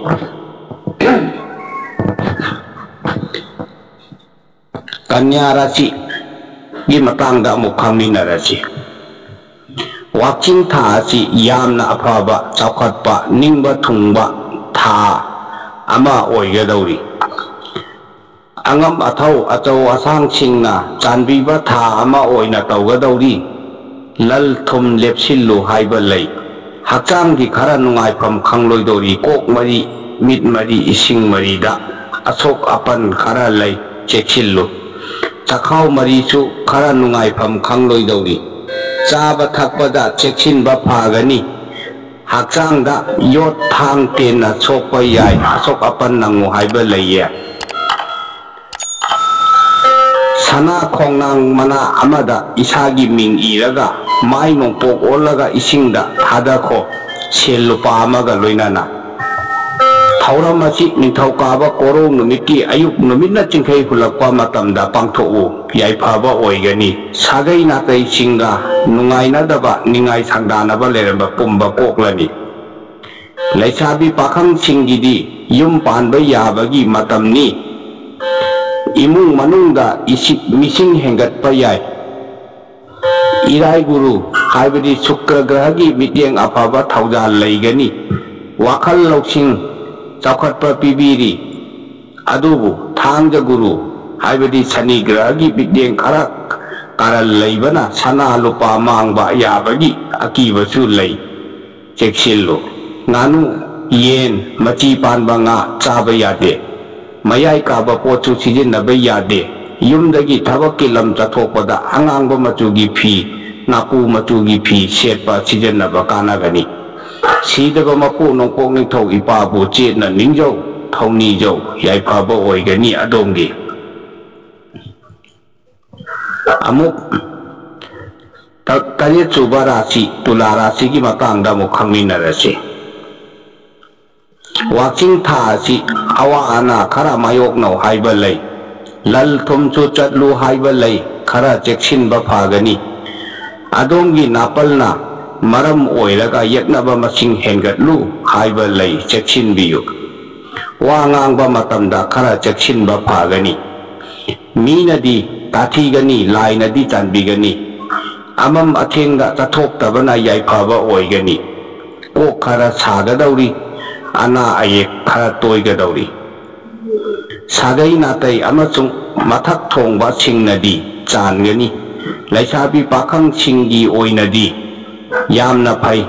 ꯀꯟꯌꯥ ꯔꯥꯁꯤꯒꯤ ꯃꯇꯥꯡꯗ ꯑꯃꯨꯛ ꯈꯪꯃꯤꯟꯅꯔꯁꯤ꯫ ꯋꯥꯛꯆꯤꯡ ꯊꯥ ꯑꯁꯤ ꯌꯥꯝꯅ ꯑꯐꯕ, ꯆꯥꯎꯈꯠꯄ, ꯅꯤꯡꯕ ꯊꯨꯡꯕ ꯊꯥ ꯑꯃ ꯑꯣꯏꯒꯗꯧꯔꯤ꯫ ꯑꯉꯝ ꯑꯊꯧ, ꯑꯆꯧ ꯑꯁꯥꯡꯁꯤꯡꯅ ꯆꯥꯟꯕꯤꯕ ꯊꯥ ꯑꯃ ꯑꯣꯏꯅ ꯇꯧꯒꯗꯧꯔꯤ꯫ ꯂꯜ ꯊꯨꯝ ꯂꯦꯞꯁꯤꯜꯂꯨ ꯍꯥꯏꯕ ꯂꯩ꯫ ꯍꯛꯆꯥꯡꯗꯤ ꯈꯔ ꯅꯨꯡꯉꯥꯏꯐꯝ ꯈꯪꯂꯣꯏꯗꯧꯔꯤ꯫ ꯀꯣꯛ ꯃꯔꯤ, ꯃꯤꯠ ꯃꯔꯤ, ꯏꯁꯤꯡ ꯃꯔꯤꯗ ꯑꯁꯣꯛ ꯑꯄꯟ ꯈꯔ ꯂꯩ, ꯆꯦꯛꯁꯤꯜꯂꯨ꯫ ꯆꯈꯥꯎ ꯃꯔꯤꯁꯨ ꯈꯔ ꯅꯨꯡꯉꯥꯏꯐꯝ ꯈꯪꯂꯣꯏꯗꯧꯔꯤ꯫ ꯆꯥꯕ ꯊꯛꯄꯗ ꯆꯦꯛꯁꯤꯟꯕ ꯐꯒꯅꯤ꯫ ꯍꯛꯆꯥꯡꯗ ꯌꯣꯠ ꯊꯥꯡ ꯇꯦꯟꯅ ꯁꯣꯛꯄ ꯌꯥꯏ, ꯑꯁꯣꯛ ꯑꯄꯟ ꯅꯪꯉꯨ ꯍꯥꯏꯕ ꯂꯩꯌꯦ꯫ ꯁꯅꯥ ꯈꯣꯡꯅꯥꯡ ꯃꯅꯥ ꯑꯃꯗ ꯏꯁꯥꯒꯤ ꯃꯤꯡ ꯏꯔꯒ ꯃꯥꯏ ꯅꯣꯡꯄꯣꯛ ꯑꯣꯜꯂꯒ ꯏꯁꯤꯡꯗ ꯊꯥꯗꯈꯣ, ꯁꯦꯜ ꯂꯨꯄꯥ ꯑꯃꯒ ꯂꯣꯏꯅꯅ꯫ ꯊꯧꯔꯝ ꯑꯁꯤ ꯅꯤꯡꯊꯧꯀꯥꯕ ꯀꯣꯔꯧ ꯅꯨꯃꯤꯠꯀꯤ ꯑꯌꯨꯛ ꯅꯨꯃꯤꯠꯅ ꯆꯤꯡꯈꯩ ꯍꯨꯜꯂꯛꯄ ꯃꯇꯝꯗ ꯄꯥꯡꯊꯣꯛꯎ, ꯌꯥꯏꯐꯕ ꯑꯣꯏꯒꯅꯤ꯫ ꯁꯥꯒꯩ ꯅꯥꯇꯩꯁꯤꯡꯒ ꯅꯨꯡꯉꯥꯏꯅꯗꯕ, ꯅꯤꯡꯉꯥꯏ ꯁꯪꯗꯥꯅꯕ ꯂꯩꯔꯝꯕ ꯄꯨꯝꯕ ꯀꯣꯛꯂꯅꯤ꯫ ꯂꯩꯁꯥꯕꯤ ꯄꯥꯈꯪꯁꯤꯡꯒꯤꯗꯤ ꯌꯨꯝ ꯄꯥꯟꯕ ꯌꯥꯕꯒꯤ ꯃꯇꯝꯅꯤ꯫ ꯏꯃꯨꯡ ꯃꯅꯨꯡꯗ ꯏꯁꯤꯛ ꯃꯤꯁꯤꯡ ꯍꯦꯟꯒꯠꯄ ꯌꯥꯏ꯫ ꯏꯔꯥꯏ ꯒꯨꯔꯨ ꯍꯥꯏꯕꯗꯤ ꯁꯨꯀ꯭ꯔ ꯒ꯭ꯔꯍꯒꯤ ꯃꯤꯠꯌꯦꯡ ꯑꯐꯕ ꯊꯧꯖꯥꯜ ꯂꯩꯒꯅꯤ꯫ ꯋꯥꯈꯜ ꯂꯧꯁꯤꯡ ꯆꯥꯎꯈꯠꯄ ꯄꯤꯕꯤꯔꯤ꯫ ꯑꯗꯨꯕꯨ ꯊꯥꯡꯖ ꯒꯨꯔꯨ ꯍꯥꯏꯕꯗꯤ ꯁꯅꯤ ꯒ꯭ꯔꯍꯒꯤ ꯃꯤꯠꯌꯦꯡ ꯈꯔ ꯀꯥꯔꯟ ꯂꯩꯕꯅ ꯁꯅꯥ ꯂꯨꯄꯥ ꯃꯥꯡꯕ ꯌꯥꯕꯒꯤ ꯑꯀꯤꯕꯁꯨ ꯂꯩ꯫ ꯆꯦꯛꯁꯤꯜꯂꯨ꯫ ꯉꯥꯅꯨ, ꯌꯦꯟ, ꯃꯆꯤ ꯄꯥꯟꯕ ꯉꯥ ꯆꯥꯕ ꯌꯥꯗꯦ꯫ ꯃꯌꯥꯏ ꯀꯥꯕ ꯄꯣꯠꯁꯨ ꯁꯤꯖꯤꯟꯅꯕ ꯌꯥꯗꯦ꯫ ꯌꯨꯝꯗꯒꯤ ꯊꯕꯛꯀꯤ ꯂꯝ ꯆꯠꯊꯣꯛꯄꯗ ꯑꯉꯥꯡꯕ ꯃꯆꯨꯒꯤ ꯐꯤ, ꯅꯥꯄꯨ ꯃꯆꯨꯒꯤ ꯐꯤ ꯁꯦꯠꯄ ꯁꯤꯖꯤꯟꯅꯕ ꯀꯥꯟꯅꯒꯅꯤ꯫ ꯁꯤꯗꯕ ꯃꯄꯨ ꯅꯣꯡꯄꯣꯛ ꯅꯤꯡꯊꯧ ꯏꯄꯥꯕꯨ ꯆꯦꯠꯅ ꯅꯤꯡꯖꯧ, ꯊꯧꯅꯤꯖꯧ, ꯌꯥꯏꯐꯕ ꯑꯣꯏꯒꯅꯤ ꯑꯗꯣꯝꯒꯤ꯫ ꯑꯃꯨꯛ ꯇ-, ꯇꯔꯦꯠ ꯁꯨꯕ ꯔꯥꯁꯤ, ꯇꯨꯂꯥ ꯔꯥꯁꯤꯒꯤ ꯃꯇꯥꯡꯗ ꯑꯃꯨꯛ ꯈꯪꯃꯤꯟꯅꯔꯁꯤ꯫ ꯋꯥꯛꯆꯤꯡ ꯊꯥ ꯑꯁꯤ ꯑꯋꯥ ꯑꯅꯥ ꯈꯔ ꯃꯥꯌꯣꯛꯅꯧ ꯍꯥꯏꯕ ꯂꯩ, ꯂꯟ ꯊꯨꯝꯁꯨ ꯆꯠꯂꯨ ꯍꯥꯏꯕ ꯂꯩ, ꯈꯔ ꯆꯦꯛꯁꯤꯟꯕ ꯐꯒꯅꯤ꯫ ꯑꯗꯣꯝꯒꯤ ꯅꯥꯄꯜꯅ ꯃꯔꯝ ꯑꯣꯏꯔꯒ ꯌꯦꯛꯅꯕ ꯃꯁꯤꯡ ꯍꯦꯟꯒꯠꯂꯨ ꯍꯥꯏꯕ ꯂꯩ, ꯆꯦꯛꯁꯤꯟꯕꯤꯌꯨ꯫ ꯋꯥ ꯉꯥꯡꯕ ꯃꯇꯝꯗ ꯈꯔ ꯆꯦꯛꯁꯤꯟꯕ ꯐꯒꯅꯤ꯫ ꯃꯤꯅꯗꯤ ꯇꯥꯊꯤꯒꯅꯤ, ꯂꯥꯏꯅꯗꯤ ꯆꯥꯟꯕꯤꯒꯅꯤ꯫ ꯑꯃꯝ ꯑꯊꯦꯡꯗ ꯆꯠꯊꯣꯛꯇꯕꯅ ꯌꯥꯏꯐꯕ ꯑꯣꯏꯒꯅꯤ꯫ ꯀꯣꯛ ꯈꯔ ꯁꯥꯒꯗꯧꯔꯤ, ꯑꯅꯥ ꯑꯌꯦꯛ ꯈꯔ ꯇꯣꯏꯒꯗꯧꯔꯤ꯫ ꯁꯥꯒꯩ ꯅꯥꯇꯩ ꯑꯃꯁꯨꯡ ꯃꯊꯛ ꯊꯣꯡꯕꯁꯤꯡꯅꯗꯤ ꯆꯥꯟꯒꯅꯤ꯫ ꯂꯩꯁꯥꯕꯤ ꯄꯥꯈꯪꯁꯤꯡꯒꯤ ꯑꯣꯏꯅꯗꯤ ꯌꯥꯝꯅ ꯐꯩ꯫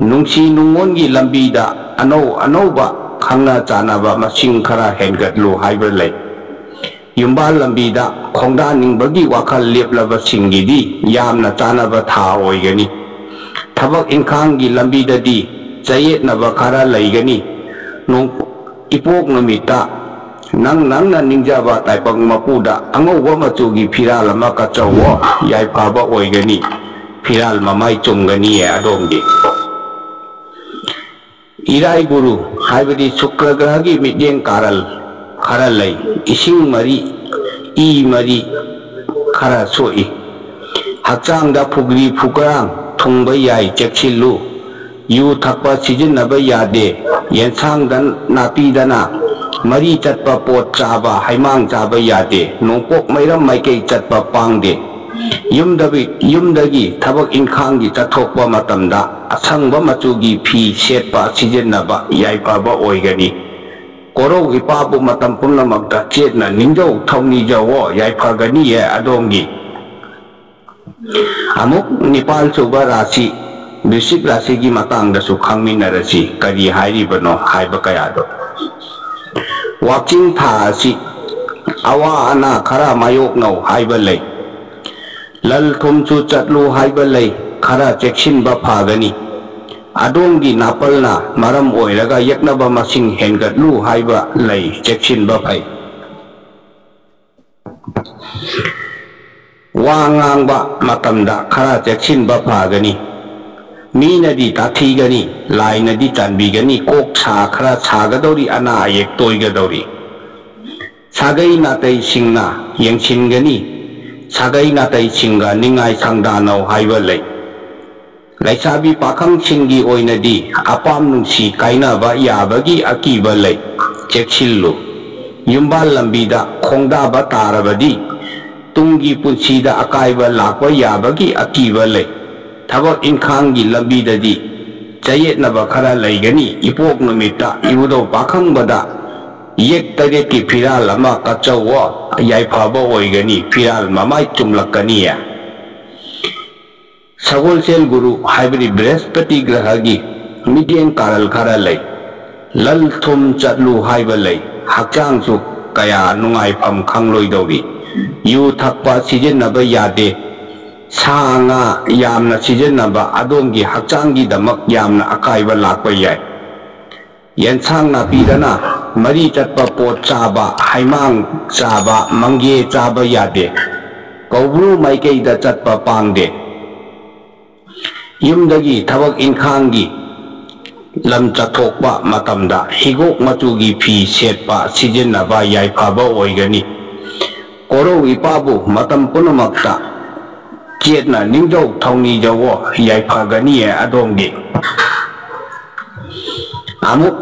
ꯅꯨꯡꯁꯤ ꯅꯨꯡꯉꯣꯟꯒꯤ ꯂꯝꯕꯤꯗ ꯑꯅꯧ ꯑꯅꯧꯕ ꯈꯪꯅ ꯆꯥꯟꯅꯕ ꯃꯁꯤꯡ ꯈꯔ ꯍꯦꯟꯒꯠꯂꯨ ꯍꯥꯏꯕ ꯂꯩ꯫ ꯌꯨꯝꯕꯥꯜ ꯂꯝꯕꯤꯗ ꯈꯣꯡꯗꯥꯅꯤꯡꯕꯒꯤ ꯋꯥꯈꯜ ꯂꯦꯞꯂꯕꯁꯤꯡꯒꯤꯗꯤ ꯌꯥꯝꯅ ꯆꯥꯅꯕ ꯊꯥ ꯑꯣꯏꯒꯅꯤ꯫ ꯊꯕꯛ ꯏꯪꯈꯥꯡꯒꯤ ꯂꯝꯕꯤꯗꯗꯤ ꯆꯌꯦꯠꯅꯕ ꯈꯔ ꯂꯩꯒꯅꯤ꯫ ꯅꯣꯡ-, ꯏꯄꯣꯛ ꯅꯨꯃꯤꯠꯇ ꯅꯪ ꯅꯪꯅ ꯅꯤꯡꯖꯕ ꯇꯥꯏꯕꯪ ꯃꯄꯨꯗ ꯑꯉꯧꯕ ꯃꯆꯨꯒꯤ ꯐꯤꯔꯥꯜ ꯑꯃ ꯀꯠꯆꯧꯋꯣ, ꯌꯥꯏꯐꯕ ꯑꯣꯏꯒꯅꯤ, ꯐꯤꯔꯥꯜ ꯃꯃꯥꯏ ꯆꯨꯝꯒꯅꯤꯌꯦ ꯑꯗꯣꯝꯒꯤ꯫ ꯏꯔꯥꯏ ꯒꯨꯔꯨ ꯍꯥꯏꯕꯗꯤ ꯁꯨꯀ꯭ꯔ ꯒ꯭ꯔꯍꯒꯤ ꯃꯤꯠꯌꯦꯡ ꯀꯥꯔꯜ ꯈꯔ ꯂꯩ, ꯏꯁꯤꯡ ꯃꯔꯤ, ꯏ ꯃꯔꯤ ꯈꯔ ꯁꯣꯛꯏ꯫ ꯍꯛꯆꯥꯡꯗ ꯐꯨꯒ꯭ꯔꯤ ꯐꯨꯀ꯭ꯔꯥꯡ ꯊꯨꯡꯕ ꯌꯥꯏ, ꯆꯦꯛꯁꯤꯜꯂꯨ꯫ ꯌꯨ ꯊꯛꯄ ꯁꯤꯖꯤꯟꯅꯕ ꯌꯥꯗꯦ꯫ ꯌꯦꯟꯁꯥꯡꯗ ꯅꯥꯄꯤꯗꯅ ꯃꯔꯤ ꯆꯠꯄ ꯄꯣꯠ ꯆꯥꯕ, ꯍꯩꯃꯥꯡ ꯆꯥꯕ ꯌꯥꯗꯦ꯫ ꯅꯣꯡꯄꯣꯛ ꯃꯩꯔꯝ ꯃꯥꯏꯀꯩ ꯆꯠꯄ ꯄꯥꯡꯗꯦ꯫ ꯌꯨꯝꯗꯒꯤ, ꯌꯨꯝꯗꯒꯤ ꯊꯕꯛ ꯏꯪꯈꯥꯡꯒꯤ ꯆꯠꯊꯣꯛꯄ ꯃꯇꯝꯗ ꯑꯁꯪꯕ ꯃꯆꯨꯒꯤ ꯐꯤ ꯁꯦꯠꯄ ꯁꯤꯖꯤꯟꯅꯕ ꯌꯥꯏꯐꯕ ꯑꯣꯏꯒꯅꯤ꯫ ꯀꯣꯔꯧ ꯏꯄꯥꯕꯨ ꯃꯇꯝ ꯄꯨꯝꯅꯃꯛꯇ ꯆꯦꯠꯅ ꯅꯤꯡꯖꯧ ꯊꯧꯅꯤꯖꯧꯋꯣ, ꯌꯥꯏꯐꯒꯅꯤꯌꯦ ꯑꯗꯣꯝꯒꯤ꯫ ꯑꯃꯨꯛ ꯅꯤꯄꯥꯜ ꯁꯨꯕ ꯔꯥꯁꯤ, ꯕꯤꯁꯤꯛ ꯔꯥꯁꯤꯒꯤ ꯃꯇꯥꯡꯗꯁꯨ ꯈꯪꯃꯤꯟꯅꯔꯁꯤ, ꯀꯔꯤ ꯍꯥꯏꯔꯤꯕꯅꯣ ꯍꯥꯏꯕ ꯀꯌꯥꯗꯣ꯫ ꯋꯥꯛꯆꯤꯡ ꯊꯥ ꯑꯁꯤ ꯑꯋꯥ ꯑꯅꯥ ꯈꯔ ꯃꯥꯌꯣꯛꯅꯧ ꯍꯥꯏꯕ ꯂꯩ꯫ ꯂꯜ ꯊꯨꯝꯁꯨ ꯆꯠꯂꯨ ꯍꯥꯏꯕ ꯂꯩ, ꯈꯔ ꯆꯦꯛꯁꯤꯟꯕ ꯐꯒꯅꯤ꯫ ꯑꯗꯣꯝꯒꯤ ꯅꯥꯄꯜꯅ ꯃꯔꯝ ꯑꯣꯏꯔꯒ ꯌꯦꯛꯅꯕ ꯃꯁꯤꯡ ꯍꯦꯟꯒꯠꯂꯨ ꯍꯥꯏꯕ ꯂꯩ, ꯆꯦꯛꯁꯤꯟꯕ ꯐꯩ꯫ ꯋꯥ ꯉꯥꯡꯕ ꯃꯇꯝꯗ ꯈꯔ ꯆꯦꯛꯁꯤꯟꯕ ꯐꯒꯅꯤ꯫ ꯃꯤꯅꯗꯤ ꯇꯥꯊꯤꯒꯅꯤ, ꯂꯥꯏꯅꯗꯤ ꯆꯥꯟꯕꯤꯒꯅꯤ, ꯀꯣꯛ ꯁꯥ ꯈꯔ ꯁꯥꯒꯗꯧꯔꯤ, ꯑꯅꯥ ꯑꯌꯦꯛ ꯇꯣꯏꯒꯗꯧꯔꯤ꯫ ꯁꯥꯒꯩ ꯅꯥꯇꯩꯁꯤꯡꯅ ꯌꯦꯡꯁꯤꯟꯒꯅꯤ꯫ ꯁꯥꯒꯩ ꯅꯥꯇꯩꯁꯤꯡꯒ ꯅꯤꯡꯉꯥꯏ ꯁꯪꯗꯥꯅꯧ ꯍꯥꯏꯕ ꯂꯩ꯫ ꯂꯩꯁꯥꯕꯤ ꯄꯥꯈꯪꯁꯤꯡꯒꯤ ꯑꯣꯏꯅꯗꯤ ꯑꯄꯥꯝ ꯅꯨꯡꯁꯤ ꯀꯥꯏꯅꯕ ꯌꯥꯕꯒꯤ ꯑꯀꯤꯕ ꯂꯩ꯫ ꯆꯦꯛꯁꯤꯜꯂꯨ꯫ ꯌꯨꯝꯕꯥꯜ ꯂꯝꯕꯤꯗ ꯈꯣꯡꯗꯥꯕ ꯇꯥꯔꯕꯗꯤ ꯇꯨꯡꯒꯤ ꯄꯨꯟꯁꯤꯗ ꯑꯀꯥꯏꯕ ꯂꯥꯛꯄ ꯌꯥꯕꯒꯤ ꯑꯀꯤꯕ ꯂꯩ꯫ ꯊꯕꯛ ꯏꯪꯈꯥꯡꯒꯤ ꯂꯝꯕꯤꯗꯗꯤ ꯆꯌꯦꯠꯅꯕ ꯈꯔ ꯂꯩꯒꯅꯤ꯫ ꯏꯄꯣꯛ ꯅꯨꯃꯤꯠꯇ ꯏꯕꯨꯙꯧ ꯄꯥꯈꯪꯕꯗ ꯌꯦꯛ ꯇꯔꯦꯠꯀꯤ ꯐꯤꯔꯥꯜ ꯑꯃ ꯀꯠꯆꯧꯋꯣ, ꯌꯥꯏꯐꯕ ꯑꯣꯏꯒꯅꯤ, ꯐꯤꯔꯥꯜ ꯃꯃꯥꯏ ꯆꯨꯝꯂꯛꯀꯅꯤꯌꯦ꯫ ꯁꯒꯣꯜꯁꯦꯜ ꯒꯨꯔꯨ ꯍꯥꯏꯕꯗꯤ ꯕ꯭ꯔꯍꯁꯄꯇꯤ ꯒ꯭ꯔꯍꯒꯤ ꯃꯤꯠꯌꯦꯡ ꯀꯥꯔꯜ ꯈꯔ ꯂꯩ꯫ ꯂꯜ ꯊꯨꯝ ꯆꯠꯂꯨ ꯍꯥꯏꯕ ꯂꯩ꯫ ꯍꯛꯆꯥꯡꯁꯨ ꯀꯌꯥ ꯅꯨꯡꯉꯥꯏꯐꯝ ꯈꯪꯂꯣꯏꯗꯧꯔꯤ꯫ ꯌꯨ ꯊꯛꯄ ꯁꯤꯖꯤꯟꯅꯕ ꯌꯥꯗꯦ꯫ ꯁꯥ ꯉꯥ ꯌꯥꯝꯅ ꯁꯤꯖꯤꯟꯅꯕ ꯑꯗꯣꯝꯒꯤ ꯍꯛꯆꯥꯡꯒꯤꯗꯃꯛ ꯌꯥꯝꯅ ꯑꯀꯥꯏꯕ ꯂꯥꯛꯄ ꯌꯥꯏ꯫ ꯌꯦꯟꯁꯥꯡ ꯅꯥꯄꯤꯗꯅ ꯃꯔꯤ ꯆꯠꯄ ꯄꯣꯠ ꯆꯥꯕ, ꯍꯩꯃꯥꯡ ꯆꯥꯕ, ꯃꯪꯒꯦ ꯆꯥꯕ ꯌꯥꯗꯦ꯫ ꯀꯧꯕ꯭ꯔꯨ ꯃꯥꯏꯀꯩꯗ ꯆꯠꯄ ꯄꯥꯡꯗꯦ꯫ ꯌꯨꯝꯗꯒꯤ ꯊꯕꯛ ꯏꯪꯈꯥꯡꯒꯤ ꯂꯝ ꯆꯠꯊꯣꯛꯄ ꯃꯇꯝꯗ ꯍꯤꯒꯣꯛ ꯃꯆꯨꯒꯤ ꯐꯤ ꯁꯦꯠꯄ ꯁꯤꯖꯤꯟꯅꯕ ꯌꯥꯏꯐꯕ ꯑꯣꯏꯒꯅꯤ꯫ ꯀꯣꯔꯧ ꯏꯄꯥꯕꯨ ꯃꯇꯝ ꯄꯨꯝꯅꯃꯛꯇ ꯆꯦꯠꯅ ꯅꯤꯡꯖꯧ ꯊꯧꯅꯤꯖꯧꯋꯣ, ꯌꯥꯏꯐꯒꯅꯤꯌꯦ ꯑꯗꯣꯝꯒꯤ꯫ ꯑꯃꯨꯛ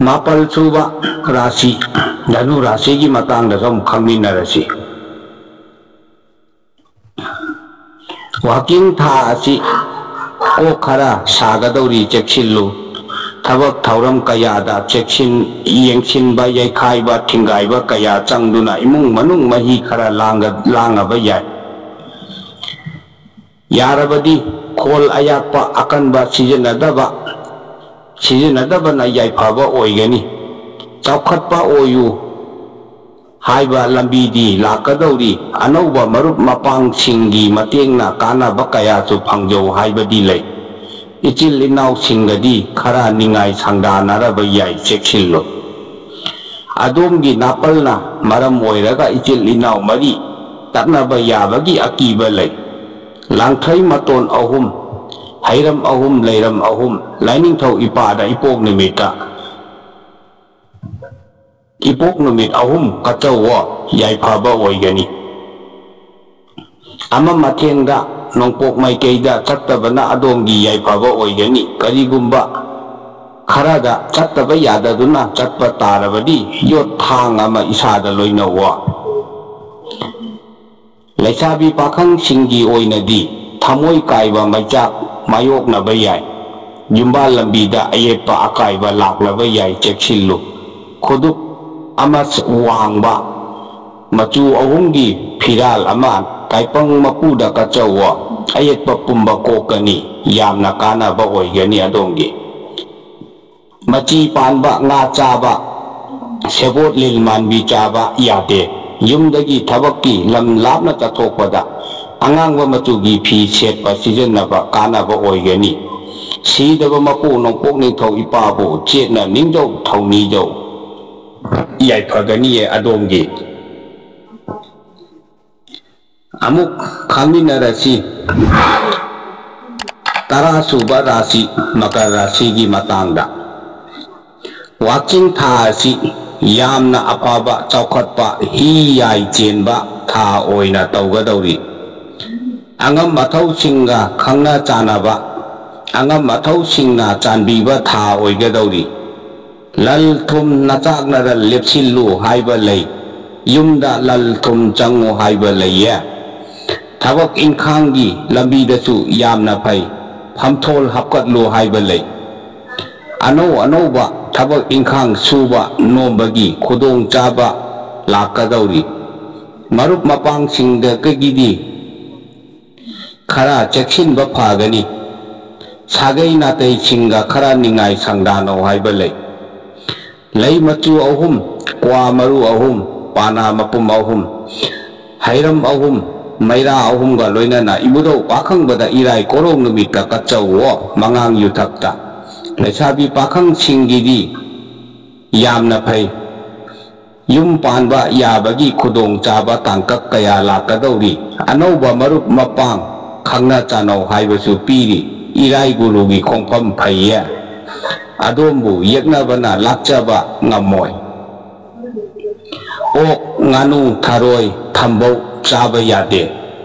ꯃꯥꯄꯜ ꯁꯨꯕ ꯔꯥꯁꯤ, ꯙꯅꯨ ꯔꯥꯁꯤꯒꯤ ꯃꯇꯥꯡꯗꯁꯨ ꯑꯃꯨꯛ ꯈꯪꯃꯤꯟꯅꯔꯁꯤ꯫ ꯋꯥꯀꯤꯡ ꯊꯥ ꯑꯁꯤ ꯀꯣꯛ ꯈꯔ ꯁꯥꯒꯗꯧꯔꯤ, ꯆꯦꯛꯁꯤꯜꯂꯨ꯫ ꯊꯕꯛ ꯊꯧꯔꯝ ꯀꯌꯥꯗ ꯆꯦꯛꯁꯤꯟ, ꯌꯦꯡꯁꯤꯟꯕ, ꯌꯩꯈꯥꯏꯕ, ꯊꯤꯡꯒꯥꯏꯕ ꯀꯌꯥ ꯆꯪꯗꯨꯅ ꯏꯃꯨꯡ ꯃꯅꯨꯡ ꯃꯍꯤ ꯈꯔ ꯂꯥꯡꯒ-, ꯂꯥꯡꯉꯕ ꯌꯥꯏ꯫ ꯌꯥꯔꯕꯗꯤ ꯈꯣꯜ ꯑꯌꯥꯛꯄ ꯑꯀꯟꯕ ꯁꯤꯖꯤꯟꯅꯗꯕ, ꯁꯤꯖꯤꯟꯅꯗꯕꯅ ꯌꯥꯏꯐꯕ ꯑꯣꯏꯒꯅꯤ꯫ ꯆꯥꯎꯈꯠꯄ ꯑꯣꯏꯌꯨ ꯍꯥꯏꯕ ꯂꯝꯕꯤꯗꯤ ꯂꯥꯛꯀꯗꯧꯔꯤ꯫ ꯑꯅꯧꯕ ꯃꯔꯨꯞ ꯃꯄꯥꯡꯁꯤꯡꯒꯤ ꯃꯇꯦꯡꯅ ꯀꯥꯟꯅꯕ ꯀꯌꯥꯁꯨ ꯐꯪꯖꯧ ꯍꯥꯏꯕꯗꯤ ꯂꯩ꯫ ꯏꯆꯤꯜ ꯏꯅꯥꯎꯁꯤꯡꯒꯗꯤ ꯈꯔ ꯅꯤꯡꯉꯥꯏ ꯁꯪꯗꯥꯅꯔꯕ ꯌꯥꯏ, ꯆꯦꯛꯁꯤꯜꯂꯨ꯫ ꯑꯗꯣꯝꯒꯤ ꯅꯥꯄꯜꯅ ꯃꯔꯝ ꯑꯣꯏꯔꯒ ꯏꯆꯤꯜ ꯏꯅꯥꯎ ꯃꯔꯤ ꯇꯠꯅꯕ ꯌꯥꯕꯒꯤ ꯑꯀꯤꯕ ꯂꯩ꯫ ꯂꯥꯡꯊ꯭ꯔꯩ ꯃꯇꯣꯟ ꯑꯍꯨꯝ, ꯍꯩꯔꯝ ꯑꯍꯨꯝ, ꯂꯩꯔꯝ ꯑꯍꯨꯝ, ꯂꯥꯏꯅꯤꯡꯊꯧ ꯏꯄꯥꯗ ꯏꯄꯣꯛ ꯅꯨꯃꯤꯠꯇ, ꯏꯄꯣꯛ ꯅꯨꯃꯤꯠ ꯑꯍꯨꯝ ꯀꯠꯆꯧꯋꯣ, ꯌꯥꯏꯐꯕ ꯑꯣꯏꯒꯅꯤ꯫ ꯑꯃ ꯃꯊꯦꯡꯗ ꯅꯣꯡꯄꯣꯛ ꯃꯥꯏꯀꯩꯗ ꯆꯠꯇꯕꯅ ꯑꯗꯣꯝꯒꯤ ꯌꯥꯏꯐꯕ ꯑꯣꯏꯒꯅꯤ꯫ ꯀꯔꯤꯒꯨꯝꯕ ꯈꯔꯗ ꯆꯠꯇꯕ ꯌꯥꯗꯗꯨꯅ ꯆꯠꯄ ꯇꯥꯔꯕꯗꯤ ꯌꯣꯠ ꯊꯥꯡ ꯑꯃ ꯏꯁꯥꯗ ꯂꯣꯏꯅꯧꯋꯣ꯫ ꯂꯩꯁꯥꯕꯤ ꯄꯥꯈꯪꯁꯤꯡꯒꯤ ꯑꯣꯏꯅꯗꯤ ꯊꯃꯣꯏ ꯀꯥꯏꯕ ꯃꯩꯆꯥꯛ ꯃꯥꯌꯣꯛꯅꯕ ꯌꯥꯏ꯫ ꯌꯨꯝꯕꯥꯜ ꯂꯝꯕꯤꯗ ꯑꯌꯦꯠꯄ ꯑꯀꯥꯏꯕ ꯂꯥꯛꯂꯕ ꯌꯥꯏ, ꯆꯦꯛꯁꯤꯜꯂꯨ꯫ ꯈꯨꯗꯨꯞ ꯑꯃ ꯋꯥꯡꯕ, ꯃꯆꯨ ꯑꯍꯨꯝꯒꯤ ꯐꯤꯔꯥꯜ ꯑꯃ ꯇꯥꯏꯄꯪ ꯃꯄꯨꯗ ꯀꯠꯆꯧꯋꯣ꯫ ꯑꯌꯦꯠꯄ ꯄꯨꯝꯕ ꯀꯣꯛꯀꯅꯤ, ꯌꯥꯝꯅ ꯀꯥꯟꯅꯕ ꯑꯣꯏꯒꯅꯤ ꯑꯗꯣꯝꯒꯤ꯫ ꯃꯆꯤ ꯄꯥꯟꯕ ꯉꯥ ꯆꯥꯕ, ꯁꯦꯕꯣꯠ ꯂꯤꯜ ꯃꯥꯟꯕꯤ ꯆꯥꯕ ꯌꯥꯗꯦ꯫ ꯌꯨꯝꯗꯒꯤ ꯊꯕꯛꯀꯤ ꯂꯝ ꯂꯥꯞꯅ ꯆꯠꯊꯣꯛꯄꯗ ꯑꯉꯥꯡꯕ ꯃꯆꯨꯒꯤ ꯐꯤ ꯁꯦꯠꯄ ꯁꯤꯖꯤꯟꯅꯕ ꯀꯥꯟꯅꯕ ꯑꯣꯏꯒꯅꯤ꯫ ꯁꯤꯗꯕ ꯃꯄꯨ ꯅꯣꯡꯄꯣꯛ ꯅꯤꯡꯊꯧ ꯏꯄꯥꯕꯨ ꯆꯦꯠꯅ ꯅꯤꯡꯖꯧ ꯊꯧꯅꯤꯖꯧ, ꯌꯥꯏꯐꯒꯅꯤꯌꯦ ꯑꯗꯣꯝꯒꯤ꯫ ꯑꯃꯨꯛ ꯈꯪꯃꯤꯟꯅꯔꯁꯤ꯫ ꯇꯔꯥ ꯁꯨꯕ ꯔꯥꯁꯤ, ꯃꯀꯔ ꯔꯥꯁꯤꯒꯤ ꯃꯇꯥꯡꯗ꯫ ꯋꯥꯛꯆꯤꯡ ꯊꯥ ꯑꯁꯤ ꯌꯥꯝꯅ ꯑꯐꯕ, ꯆꯥꯎꯈꯠꯄ, ꯍꯤ ꯌꯥꯏ ꯆꯦꯟꯕ ꯊꯥ ꯑꯣꯏꯅ ꯇꯧꯒꯗꯧꯔꯤ꯫ ꯑꯉꯝ ꯑꯊꯧꯁꯤꯡꯒ ꯈꯪꯅ ꯆꯥꯟꯅꯕ, ꯑꯉꯝ ꯑꯊꯧꯁꯤꯡꯅ ꯆꯥꯟꯕꯤꯕ ꯊꯥ ꯑꯣꯏꯒꯗꯧꯔꯤ꯫ ꯂꯟ ꯊꯨꯝ ꯅꯆꯥꯛꯅꯗ ꯂꯦꯞꯁꯤꯜꯂꯨ ꯍꯥꯏꯕ ꯂꯩ꯫ ꯌꯨꯝꯗ ꯂꯟ ꯊꯨꯝ ꯆꯪꯉꯨ ꯍꯥꯏꯕ ꯂꯩꯌꯦ꯫ ꯊꯕꯛ ꯏꯪꯈꯥꯡꯒꯤ ꯂꯝꯕꯤꯗꯁꯨ ꯌꯥꯝꯅ ꯐꯩ꯫ ꯐꯝꯊꯣꯜ ꯍꯥꯞꯀꯠꯂꯨ ꯍꯥꯏꯕ ꯂꯩ꯫ ꯑꯅꯧ ꯑꯅꯧꯕ ꯊꯕꯛ ꯏꯪꯈꯥꯡ ꯁꯨꯕ ꯅꯣꯝꯕꯒꯤ ꯈꯨꯗꯣꯡꯆꯥꯕ ꯂꯥꯛꯀꯗꯧꯔꯤ꯫ ꯃꯔꯨꯞ ꯃꯄꯥꯡꯁꯤꯡꯗꯒꯤꯗꯤ ꯈꯔ ꯆꯦꯛꯁꯤꯟꯕ ꯐꯒꯅꯤ꯫ ꯁꯥꯒꯩ ꯅꯥꯇꯩꯁꯤꯡꯒ ꯈꯔ ꯅꯤꯡꯉꯥꯏ ꯁꯪꯗꯥꯅꯧ ꯍꯥꯏꯕ ꯂꯩ꯫ ꯂꯩ ꯃꯆꯨ ꯑꯍꯨꯝ, ꯀ꯭ꯋꯥ ꯃꯔꯨ ꯑꯍꯨꯝ, ꯄꯥꯅꯥ ꯃꯄꯨꯝ ꯑꯍꯨꯝ, ꯍꯩꯔꯝ ꯑꯍꯨꯝ, ꯃꯩꯔꯥ ꯑꯍꯨꯝꯒ ꯂꯣꯏꯅꯅ ꯏꯕꯨꯙꯧ ꯄꯥꯈꯪꯕꯗ ꯏꯔꯥꯏ ꯀꯣꯔꯧ ꯅꯨꯃꯤꯠꯇ ꯀꯠꯆꯧꯑꯣ ꯃꯉꯥꯡ ꯌꯨꯊꯛꯇ꯫ ꯂꯩꯁꯥꯕꯤ ꯄꯥꯈꯪꯁꯤꯡꯒꯤꯗꯤ ꯌꯥꯝꯅ ꯐꯩ꯫ ꯌꯨꯝ ꯄꯥꯟꯕ ꯌꯥꯕꯒꯤ ꯈꯨꯗꯣꯡꯆꯥꯕ ꯇꯥꯡꯀꯛ ꯀꯌꯥ ꯂꯥꯛꯀꯗꯧꯔꯤ꯫ ꯑꯅꯧꯕ ꯃꯔꯨꯞ ꯃꯄꯥꯡ ꯈꯪꯅ ꯆꯥꯟꯅꯧ ꯍꯥꯏꯕꯁꯨ ꯄꯤꯔꯤ꯫ ꯏꯔꯥꯏ ꯒꯨꯔꯨꯒꯤ ꯈꯣꯡꯐꯝ ꯐꯩꯌꯦ꯫ ꯑꯗꯣꯝꯕꯨ ꯌꯦꯛꯅꯕꯅ ꯂꯥꯛꯆꯕ ꯉꯝꯃꯣꯏ꯫ ꯑꯣꯛ, ꯉꯥꯅꯨ, ꯊꯔꯣꯏ, ꯊꯝꯕꯧ ꯆꯥꯕ ꯌꯥꯗꯦ꯫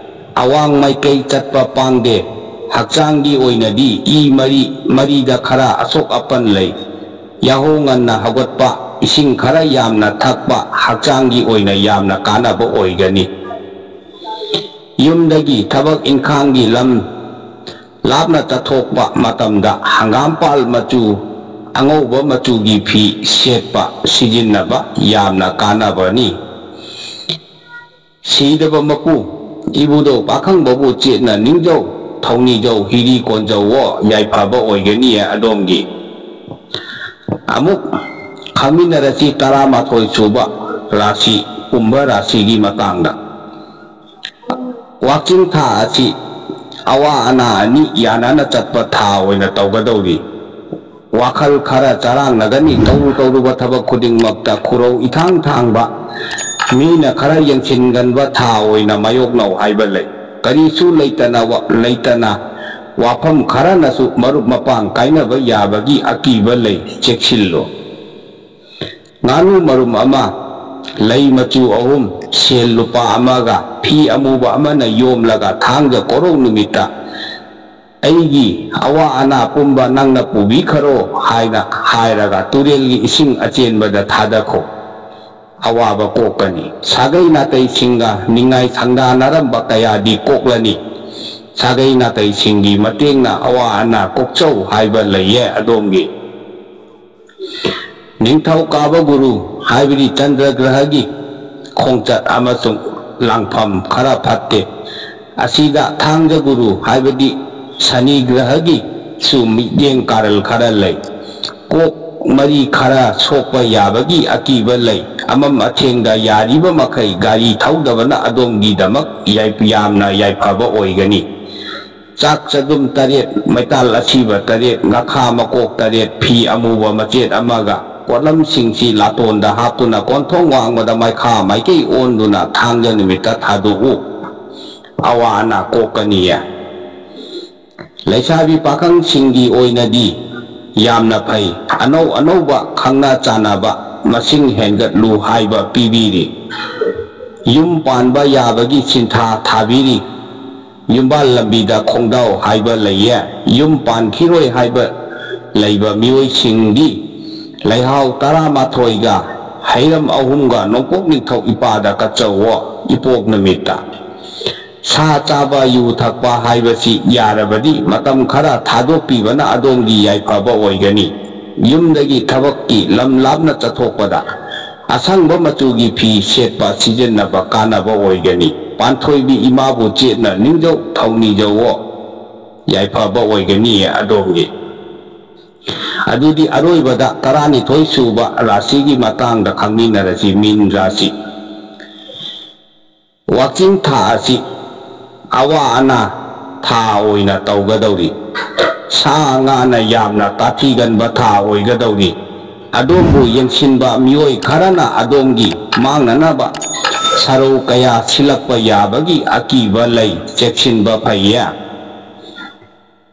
ꯑꯋꯥꯡ ꯃꯥꯏꯀꯩ ꯆꯠꯄ ꯄꯥꯡꯗꯦ꯫ ꯍꯛꯆꯥꯡꯒꯤ ꯑꯣꯏꯅꯗꯤ ꯏ ꯃꯔꯤ, ꯃꯔꯤꯗ ꯈꯔ ꯑꯁꯣꯛ ꯑꯄꯟ ꯂꯩ꯫ ꯌꯥꯍꯧ ꯉꯟꯅ ꯍꯧꯒꯠꯄ, ꯏꯁꯤꯡ ꯈꯔ ꯌꯥꯝꯅ ꯊꯛꯄ ꯍꯛꯆꯥꯡꯒꯤ ꯑꯣꯏꯅ ꯌꯥꯝꯅ ꯀꯥꯟꯅꯕ ꯑꯣꯏꯒꯅꯤ꯫ ꯌꯨꯝꯗꯒꯤ ꯊꯕꯛ ꯏꯪꯈꯥꯡꯒꯤ ꯂꯝ ꯂꯥꯞꯅ ꯆꯠꯊꯣꯛꯄ ꯃꯇꯝꯗ ꯍꯪꯒꯥꯝꯄꯥꯜ ꯃꯆꯨ, ꯑꯉꯧꯕ ꯃꯆꯨꯒꯤ ꯐꯤ ꯁꯦꯠꯄ ꯁꯤꯖꯤꯟꯅꯕ ꯌꯥꯝꯅ ꯀꯥꯟꯅꯕꯅꯤ꯫ ꯁꯤꯗꯕ ꯃꯄꯨ ꯏꯕꯨꯙꯧ ꯄꯥꯈꯪꯕꯕꯨ ꯆꯦꯠꯅ ꯅꯤꯡꯖꯧ, ꯊꯧꯅꯤꯖꯧ, ꯍꯤꯔꯤ ꯀꯣꯟꯖꯧꯑꯣ, ꯌꯥꯏꯐꯕ ꯑꯣꯏꯒꯅꯤꯌꯦ ꯑꯗꯣꯝꯒꯤ꯫ ꯑꯃꯨꯛ ꯈꯪꯃꯤꯟꯅꯔꯁꯤ ꯇꯔꯥꯃꯥꯊꯣꯏ ꯁꯨꯕ ꯔꯥꯁꯤ, ꯀꯨꯝꯚ ꯔꯥꯁꯤꯒꯤ ꯃꯇꯥꯡꯗ꯫ ꯋꯥꯛꯆꯤꯡ ꯊꯥ ꯑꯁꯤ ꯑꯋꯥ ꯑꯅꯥ ꯑꯅꯤ ꯌꯥꯅꯅ ꯆꯠꯄ ꯊꯥ ꯑꯣꯏꯅ ꯇꯧꯒꯗꯧꯔꯤ꯫ ꯋꯥꯈꯜ ꯈꯔ ꯆꯔꯥꯡꯅꯒꯅꯤ, ꯇꯧꯔꯨ ꯇꯧꯔꯨꯕ ꯊꯕꯛ ꯈꯨꯗꯤꯡꯃꯛꯇ ꯈꯨꯔꯧ ꯏꯊꯥꯡ ꯊꯥꯡꯕ, ꯃꯤꯅ ꯈꯔ ꯌꯦꯡꯁꯤꯟꯒꯟꯕ ꯊꯥ ꯑꯣꯏꯅ ꯃꯥꯌꯣꯛꯅꯧ ꯍꯥꯏꯕ ꯂꯩ꯫ ꯀꯔꯤꯁꯨ ꯂꯩꯇꯅ ꯋꯥ-, ꯂꯩꯇꯅ ꯋꯥꯐꯝ ꯈꯔꯅꯁꯨ ꯃꯔꯨꯞ ꯃꯄꯥꯡ ꯀꯥꯏꯅꯕ ꯌꯥꯕꯒꯤ ꯑꯀꯤꯕ ꯂꯩ, ꯆꯦꯛꯁꯤꯜꯂꯨ꯫ ꯉꯥꯅꯨ ꯃꯔꯨꯝ ꯑꯃ, ꯂꯩ ꯃꯆꯨ ꯑꯍꯨꯝ, ꯁꯦꯜ ꯂꯨꯄꯥ ꯑꯃꯒ ꯐꯤ ꯑꯃꯨꯕ ꯑꯃꯅ ꯌꯣꯝꯂꯒ ꯊꯥꯡꯖ ꯀꯣꯔꯧ ꯅꯨꯃꯤꯠꯇ "ꯑꯩꯒꯤ ꯑꯋꯥ ꯑꯅꯥ ꯄꯨꯝꯕ ꯅꯪꯅ ꯄꯨꯕꯤꯈꯔꯣ" ꯍꯥꯏꯅ ꯍꯥꯏꯔꯒ ꯇꯨꯔꯦꯜꯒꯤ ꯏꯁꯤꯡ ꯑꯆꯦꯟꯕꯗ ꯊꯥꯗꯈꯣ꯫ ꯑꯋꯥꯕ ꯀꯣꯛꯀꯅꯤ꯫ ꯁꯥꯒꯩ ꯅꯥꯇꯩꯁꯤꯡꯒ ꯅꯤꯡꯉꯥꯏ ꯁꯪꯗꯥꯅꯔꯝꯕ ꯀꯌꯥꯗꯤ ꯀꯣꯛꯂꯅꯤ꯫ ꯁꯥꯒꯩ ꯅꯥꯇꯩꯁꯤꯡꯒꯤ ꯃꯇꯦꯡꯅ ꯑꯋꯥ ꯑꯅꯥ ꯀꯣꯛꯆꯧ ꯍꯥꯏꯕ ꯂꯩꯌꯦ ꯑꯗꯣꯝꯒꯤ꯫ ꯅꯤꯡꯊꯧꯀꯥꯕ ꯒꯨꯔꯨ ꯍꯥꯏꯕꯗꯤ ꯆꯟꯗ꯭ꯔ ꯒ꯭ꯔꯍꯒꯤ ꯈꯣꯡꯆꯠ ꯑꯃꯁꯨꯡ ꯂꯥꯡꯐꯝ ꯈꯔ ꯐꯠꯇꯦ꯫ ꯑꯁꯤꯗ ꯊꯥꯡꯖ ꯒꯨꯔꯨ ꯍꯥꯏꯕꯗꯤ ꯁꯅꯤ ꯒ꯭ꯔꯍꯒꯤꯁꯨ ꯃꯤꯠꯌꯦꯡ ꯀꯥꯔꯜ ꯈꯔ ꯂꯩ꯫ ꯀꯣꯛ ꯃꯔꯤ ꯈꯔ ꯁꯣꯛꯄ ꯌꯥꯕꯒꯤ ꯑꯀꯤꯕ ꯂꯩ꯫ ꯑꯃꯝ ꯑꯊꯦꯡꯗ ꯌꯥꯔꯤꯕ ꯃꯈꯩ ꯒꯥꯔꯤ ꯊꯧꯗꯕꯅ ꯑꯗꯣꯝꯒꯤꯗꯃꯛ ꯌꯥꯏ-, ꯌꯥꯝꯅ ꯌꯥꯏꯐꯕ ꯑꯣꯏꯒꯅꯤ꯫ ꯆꯥꯛ ꯆꯗꯨꯝ ꯇꯔꯦꯠ, ꯃꯩꯇꯥꯜ ꯑꯁꯤꯕ ꯇꯔꯦꯠ, ꯉꯥꯈꯥ ꯃꯀꯣꯛ ꯇꯔꯦꯠ, ꯐꯤ ꯑꯃꯨꯕ ꯃꯆꯦꯠ ꯑꯃꯒ ꯄꯣꯠꯂꯝꯁꯤꯡꯁꯤ ꯂꯥꯇꯣꯟꯗ ꯍꯥꯞꯇꯨꯅ ꯀꯣꯟꯊꯣꯡ ꯋꯥꯡꯃꯗ ꯃꯥꯏꯈꯥ ꯃꯥꯏꯀꯩ ꯑꯣꯟꯗꯨꯅ ꯊꯥꯡꯖ ꯅꯨꯃꯤꯠꯇ ꯊꯥꯗꯣꯛꯎ꯫ ꯑꯋꯥ ꯑꯅꯥ ꯀꯣꯛꯀꯅꯤꯌꯦ꯫ ꯂꯩꯁꯥꯕꯤ ꯄꯥꯈꯪꯁꯤꯡꯒꯤ ꯑꯣꯏꯅꯗꯤ ꯌꯥꯝꯅ ꯐꯩ꯫ ꯑꯅꯧ ꯑꯅꯧꯕ ꯈꯪꯅ ꯆꯥꯟꯅꯕ ꯃꯁꯤꯡ ꯍꯦꯟꯒꯠꯂꯨ ꯍꯥꯏꯕ ꯄꯤꯕꯤꯔꯤ꯫ ꯌꯨꯝ ꯄꯥꯟꯕ ꯌꯥꯕꯒꯤ ꯁꯤꯟꯊꯥ ꯊꯥꯕꯤꯔꯤ꯫ ꯌꯨꯝꯕꯥꯜ ꯂꯝꯕꯤꯗ ꯈꯣꯡꯗꯥꯎ ꯍꯥꯏꯕ ꯂꯩꯌꯦ꯫ ꯌꯨꯝ ꯄꯥꯟꯈꯤꯔꯣꯏ ꯍꯥꯏꯕ ꯂꯩꯕ ꯃꯤꯑꯣꯏꯁꯤꯡꯗꯤ ꯂꯩꯍꯥꯎ ꯇꯔꯥꯃꯥꯊꯣꯏꯒ ꯍꯩꯔꯝ ꯑꯍꯨꯝꯒ ꯅꯣꯡꯄꯣꯛ ꯅꯤꯡꯊꯧ ꯏꯄꯥꯗ ꯀꯠꯆꯧꯋꯣ ꯏꯄꯣꯛ ꯅꯨꯃꯤꯠꯇ꯫ ꯁꯥ ꯆꯥꯕ, ꯌꯨ ꯊꯛꯄ ꯍꯥꯏꯕꯁꯤ ꯌꯥꯔꯕꯗꯤ ꯃꯇꯝ ꯈꯔ ꯊꯥꯗꯣꯛꯄꯤꯕꯅ ꯑꯗꯣꯝꯒꯤ ꯌꯥꯏꯐꯕ ꯑꯣꯏꯒꯅꯤ꯫ ꯌꯨꯝꯗꯒꯤ ꯊꯕꯛꯀꯤ ꯂꯝ ꯂꯥꯞꯅ ꯆꯠꯊꯣꯛꯄꯗ ꯑꯁꯪꯕ ꯃꯆꯨꯒꯤ ꯐꯤ ꯁꯦꯠꯄ ꯁꯤꯖꯤꯟꯅꯕ ꯀꯥꯟꯅꯕ ꯑꯣꯏꯒꯅꯤ꯫ ꯄꯥꯟꯊꯣꯏꯕꯤ ꯏꯃꯥꯕꯨ ꯆꯦꯠꯅ ꯅꯤꯡꯖꯧ ꯊꯧꯅꯤꯖꯧꯋꯣ꯫ ꯌꯥꯏꯐꯕ ꯑꯣꯏꯒꯅꯤ ꯑꯗꯣꯝꯒꯤ꯫ ꯑꯗꯨꯗꯤ ꯑꯔꯣꯏꯕꯗ ꯇꯔꯥꯅꯤꯊꯣꯏ ꯁꯨꯕ ꯔꯥꯁꯤꯒꯤ ꯃꯇꯥꯡꯗ ꯈꯪꯃꯤꯟꯅꯔꯁꯤ, ꯃꯤꯟ ꯔꯥꯁꯤ꯫ ꯋꯥꯛꯆꯤꯡ ꯊꯥ ꯑꯁꯤ ꯑꯋꯥ ꯑꯅꯥ ꯊꯥ ꯑꯣꯏꯅ ꯇꯧꯒꯗꯧꯔꯤ꯫ ꯁꯥ ꯉꯥꯅ ꯌꯥꯝꯅ ꯇꯥꯊꯤꯒꯟꯕ ꯊꯥ ꯑꯣꯏꯒꯗꯧꯔꯤ꯫ ꯑꯗꯣꯝꯕꯨ ꯌꯦꯡꯁꯤꯟꯕ ꯃꯤꯑꯣꯏ ꯈꯔꯅ ꯑꯗꯣꯝꯒꯤ ꯃꯥꯡꯅꯅꯕ ꯁꯔꯧ ꯀꯌꯥ ꯁꯤꯜꯂꯛꯄ ꯌꯥꯕꯒꯤ ꯑꯀꯤꯕ ꯂꯩ꯫ ꯆꯦꯛꯁꯤꯟꯕ ꯐꯩꯌꯦ꯫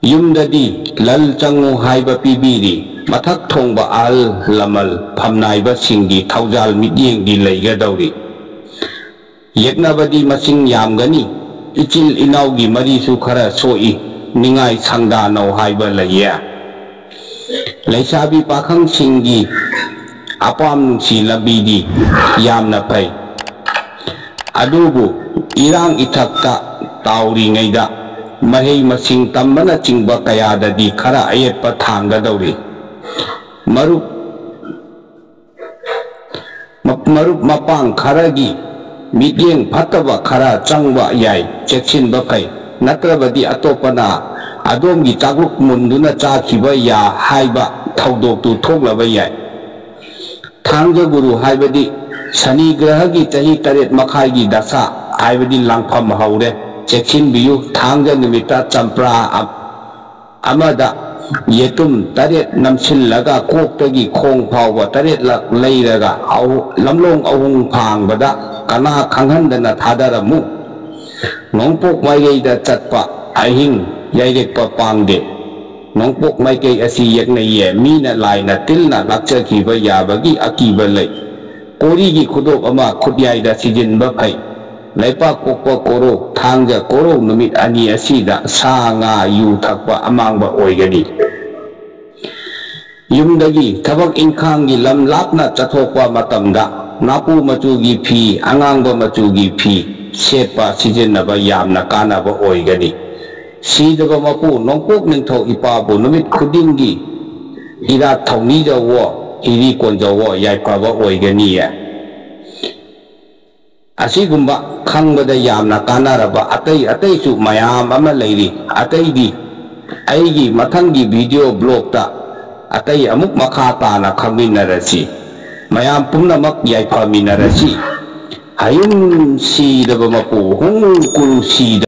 ꯌꯨꯝꯗꯗꯤ ꯂꯜ ꯆꯪꯉꯨ ꯍꯥꯏꯕ ꯄꯤꯕꯤꯔꯤ꯫ ꯃꯊꯛ ꯊꯣꯡꯕ ꯑꯍꯜ ꯂꯃꯟ ꯐꯝꯅꯥꯏꯕꯁꯤꯡꯒꯤ ꯊꯧꯖꯥꯜ ꯃꯤꯠꯌꯦꯡꯗꯤ ꯂꯩꯒꯗꯧꯔꯤ꯫ ꯌꯦꯛꯅꯕꯗꯤ ꯃꯁꯤꯡ ꯌꯥꯝꯒꯅꯤ꯫ ꯏꯆꯤꯜ ꯏꯅꯥꯎꯒꯤ ꯃꯔꯤꯁꯨ ꯈꯔ ꯁꯣꯛꯏ꯫ ꯅꯤꯡꯉꯥꯏ ꯁꯪꯗꯥꯅꯧ ꯍꯥꯏꯕ ꯂꯩꯌꯦ꯫ ꯂꯩꯁꯥꯕꯤ ꯄꯥꯈꯪꯁꯤꯡꯒꯤ ꯑꯄꯥꯝ ꯅꯨꯡꯁꯤ ꯂꯝꯕꯤꯗꯤ ꯌꯥꯝꯅ ꯐꯩ꯫ ꯑꯗꯨꯕꯨ ꯏꯔꯥꯡ ꯏꯊꯛꯇ ꯇꯥꯎꯔꯤꯉꯩꯗ ꯃꯍꯩ ꯃꯁꯤꯡ ꯇꯝꯕꯅꯆꯤꯡꯕ ꯀꯌꯥꯗꯗꯤ ꯈꯔ ꯑꯌꯦꯠꯄ ꯊꯥꯡꯒꯗꯧꯔꯤ꯫ ꯃꯔꯨꯞ ꯃꯔꯨꯞ ꯃꯄꯥꯡ ꯈꯔꯒꯤ ꯃꯤꯠꯌꯦꯡ ꯐꯠꯇꯕ ꯈꯔ ꯆꯪꯕ ꯌꯥꯏ꯫ ꯆꯦꯛꯁꯤꯟꯕ ꯐꯩ꯫ ꯅꯠꯇ꯭ꯔꯕꯗꯤ ꯑꯇꯣꯞꯄꯅ ꯑꯗꯣꯝꯒꯤ ꯆꯥꯛꯂꯨꯛ ꯃꯨꯟꯗꯨꯅ ꯆꯥꯈꯤꯕ ꯌꯥ ꯍꯥꯏꯕ ꯊꯧꯗꯣꯛꯇꯨ ꯊꯣꯛꯂꯕ ꯌꯥꯏ꯫ ꯊꯥꯡꯖ ꯒꯨꯔꯨ ꯍꯥꯏꯕꯗꯤ ꯁꯅꯤ ꯒ꯭ꯔꯍꯒꯤ ꯆꯍꯤ ꯇꯔꯦꯠ ꯃꯈꯥꯏꯒꯤ ꯗꯁꯥ ꯍꯥꯏꯕꯗꯤ ꯂꯥꯡꯐꯝ ꯍꯧꯔꯦ꯫ ꯆꯦꯛꯁꯤꯟꯕꯤꯌꯨ꯫ ꯊꯥꯡꯖ ꯅꯨꯃꯤꯠꯇ ꯆꯝꯄ꯭ꯔꯥ ꯑꯃꯗ ꯌꯦꯇꯨꯝ ꯇꯔꯦꯠ ꯅꯝꯁꯤꯜꯂꯒ ꯀꯣꯛꯇꯒꯤ ꯈꯣꯡ ꯐꯥꯎꯕ ꯇꯔꯦꯠꯂꯛ ꯂꯩꯔꯒ ꯂꯝꯂꯣꯡ ꯑꯍꯨꯝ ꯐꯥꯡꯕꯗ ꯀꯅꯥ ꯈꯪꯍꯟꯗꯅ ꯊꯥꯗꯔꯝꯃꯨ꯫ ꯅꯣꯡꯄꯣꯛ ꯃꯥꯏꯀꯩꯗ ꯆꯠꯄ ꯑꯍꯤꯡ ꯌꯥꯏꯔꯦꯛꯄ ꯄꯥꯡꯗꯦ꯫ ꯅꯣꯡꯄꯣꯛ ꯃꯥꯏꯀꯩ ꯑꯁꯤ ꯌꯦꯛꯅꯩꯌꯦ꯫ ꯃꯤꯅ ꯂꯥꯏꯅ ꯇꯤꯜꯅ ꯂꯥꯛꯆꯈꯤꯕ ꯌꯥꯕꯒꯤ ꯑꯀꯤꯕ ꯂꯩ꯫ ꯀꯣꯔꯤꯒꯤ ꯈꯨꯗꯣꯞ ꯑꯃ ꯈꯨꯠꯌꯥꯏꯗ ꯁꯤꯖꯤꯟꯕ ꯐꯩ꯫ ꯂꯩꯄꯥꯛ ꯄꯣꯛꯄ ꯀꯣꯔꯧ, ꯊꯥꯡꯖ ꯀꯣꯔꯧ ꯅꯨꯃꯤꯠ ꯑꯅꯤ ꯑꯁꯤꯗ ꯁꯥ ꯉꯥ ꯌꯨ ꯊꯛꯄ ꯑꯃꯥꯡꯕ ꯑꯣꯏꯒꯅꯤ꯫ ꯌꯨꯝꯗꯒꯤ ꯊꯕꯛ ꯏꯪꯈꯥꯡꯒꯤ ꯂꯝ ꯂꯥꯞꯅ ꯆꯠꯊꯣꯛꯄ ꯃꯇꯝꯗ ꯅꯥꯄꯨ ꯃꯆꯨꯒꯤ ꯐꯤ, ꯑꯉꯥꯡꯕ ꯃꯆꯨꯒꯤ ꯐꯤ ꯁꯦꯠꯄ ꯁꯤꯖꯤꯟꯅꯕ ꯌꯥꯝꯅ ꯀꯥꯟꯅꯕ ꯑꯣꯏꯒꯅꯤ꯫ ꯁꯤꯗꯕ ꯃꯄꯨ ꯅꯣꯡꯄꯣꯛ ꯅꯤꯡꯊꯧ ꯏꯄꯥꯕꯨ ꯅꯨꯃꯤꯠ ꯈꯨꯗꯤꯡꯒꯤ ꯏꯔꯥꯠ ꯊꯧꯅꯤꯖꯧꯋꯣ, ꯍꯤꯔꯤ ꯀꯣꯟꯖꯧꯋꯣ, ꯌꯥꯏꯐꯕ ꯑꯣꯏꯒꯅꯤꯌꯦ꯫ ꯑꯁꯤꯒꯨꯝꯕ ꯈꯪꯕꯗ ꯌꯥꯝꯅ ꯀꯥꯟꯅꯔꯕ ꯑꯇꯩ ꯑꯇꯩꯁꯨ ꯃꯌꯥꯝ ꯑꯃ ꯂꯩꯔꯤ꯫ ꯑꯇꯩꯗꯤ ꯑꯩꯒꯤ ꯃꯊꯪꯒꯤ video blogꯇ ꯑꯇꯩ ꯑꯃꯨꯛ ꯃꯈꯥ ꯇꯥꯅ ꯈꯪꯃꯤꯟꯅꯔꯁꯤ꯫ ꯃꯌꯥꯝ ꯄꯨꯝꯅꯃꯛ ꯌꯥꯏꯐꯃꯤꯟꯅꯔꯁꯤ꯫ ꯍꯌꯨꯝ ꯁꯤꯗꯕ ꯃꯄꯨ ꯍꯨꯝ ꯀꯨꯔꯨ ꯁꯤꯗꯕ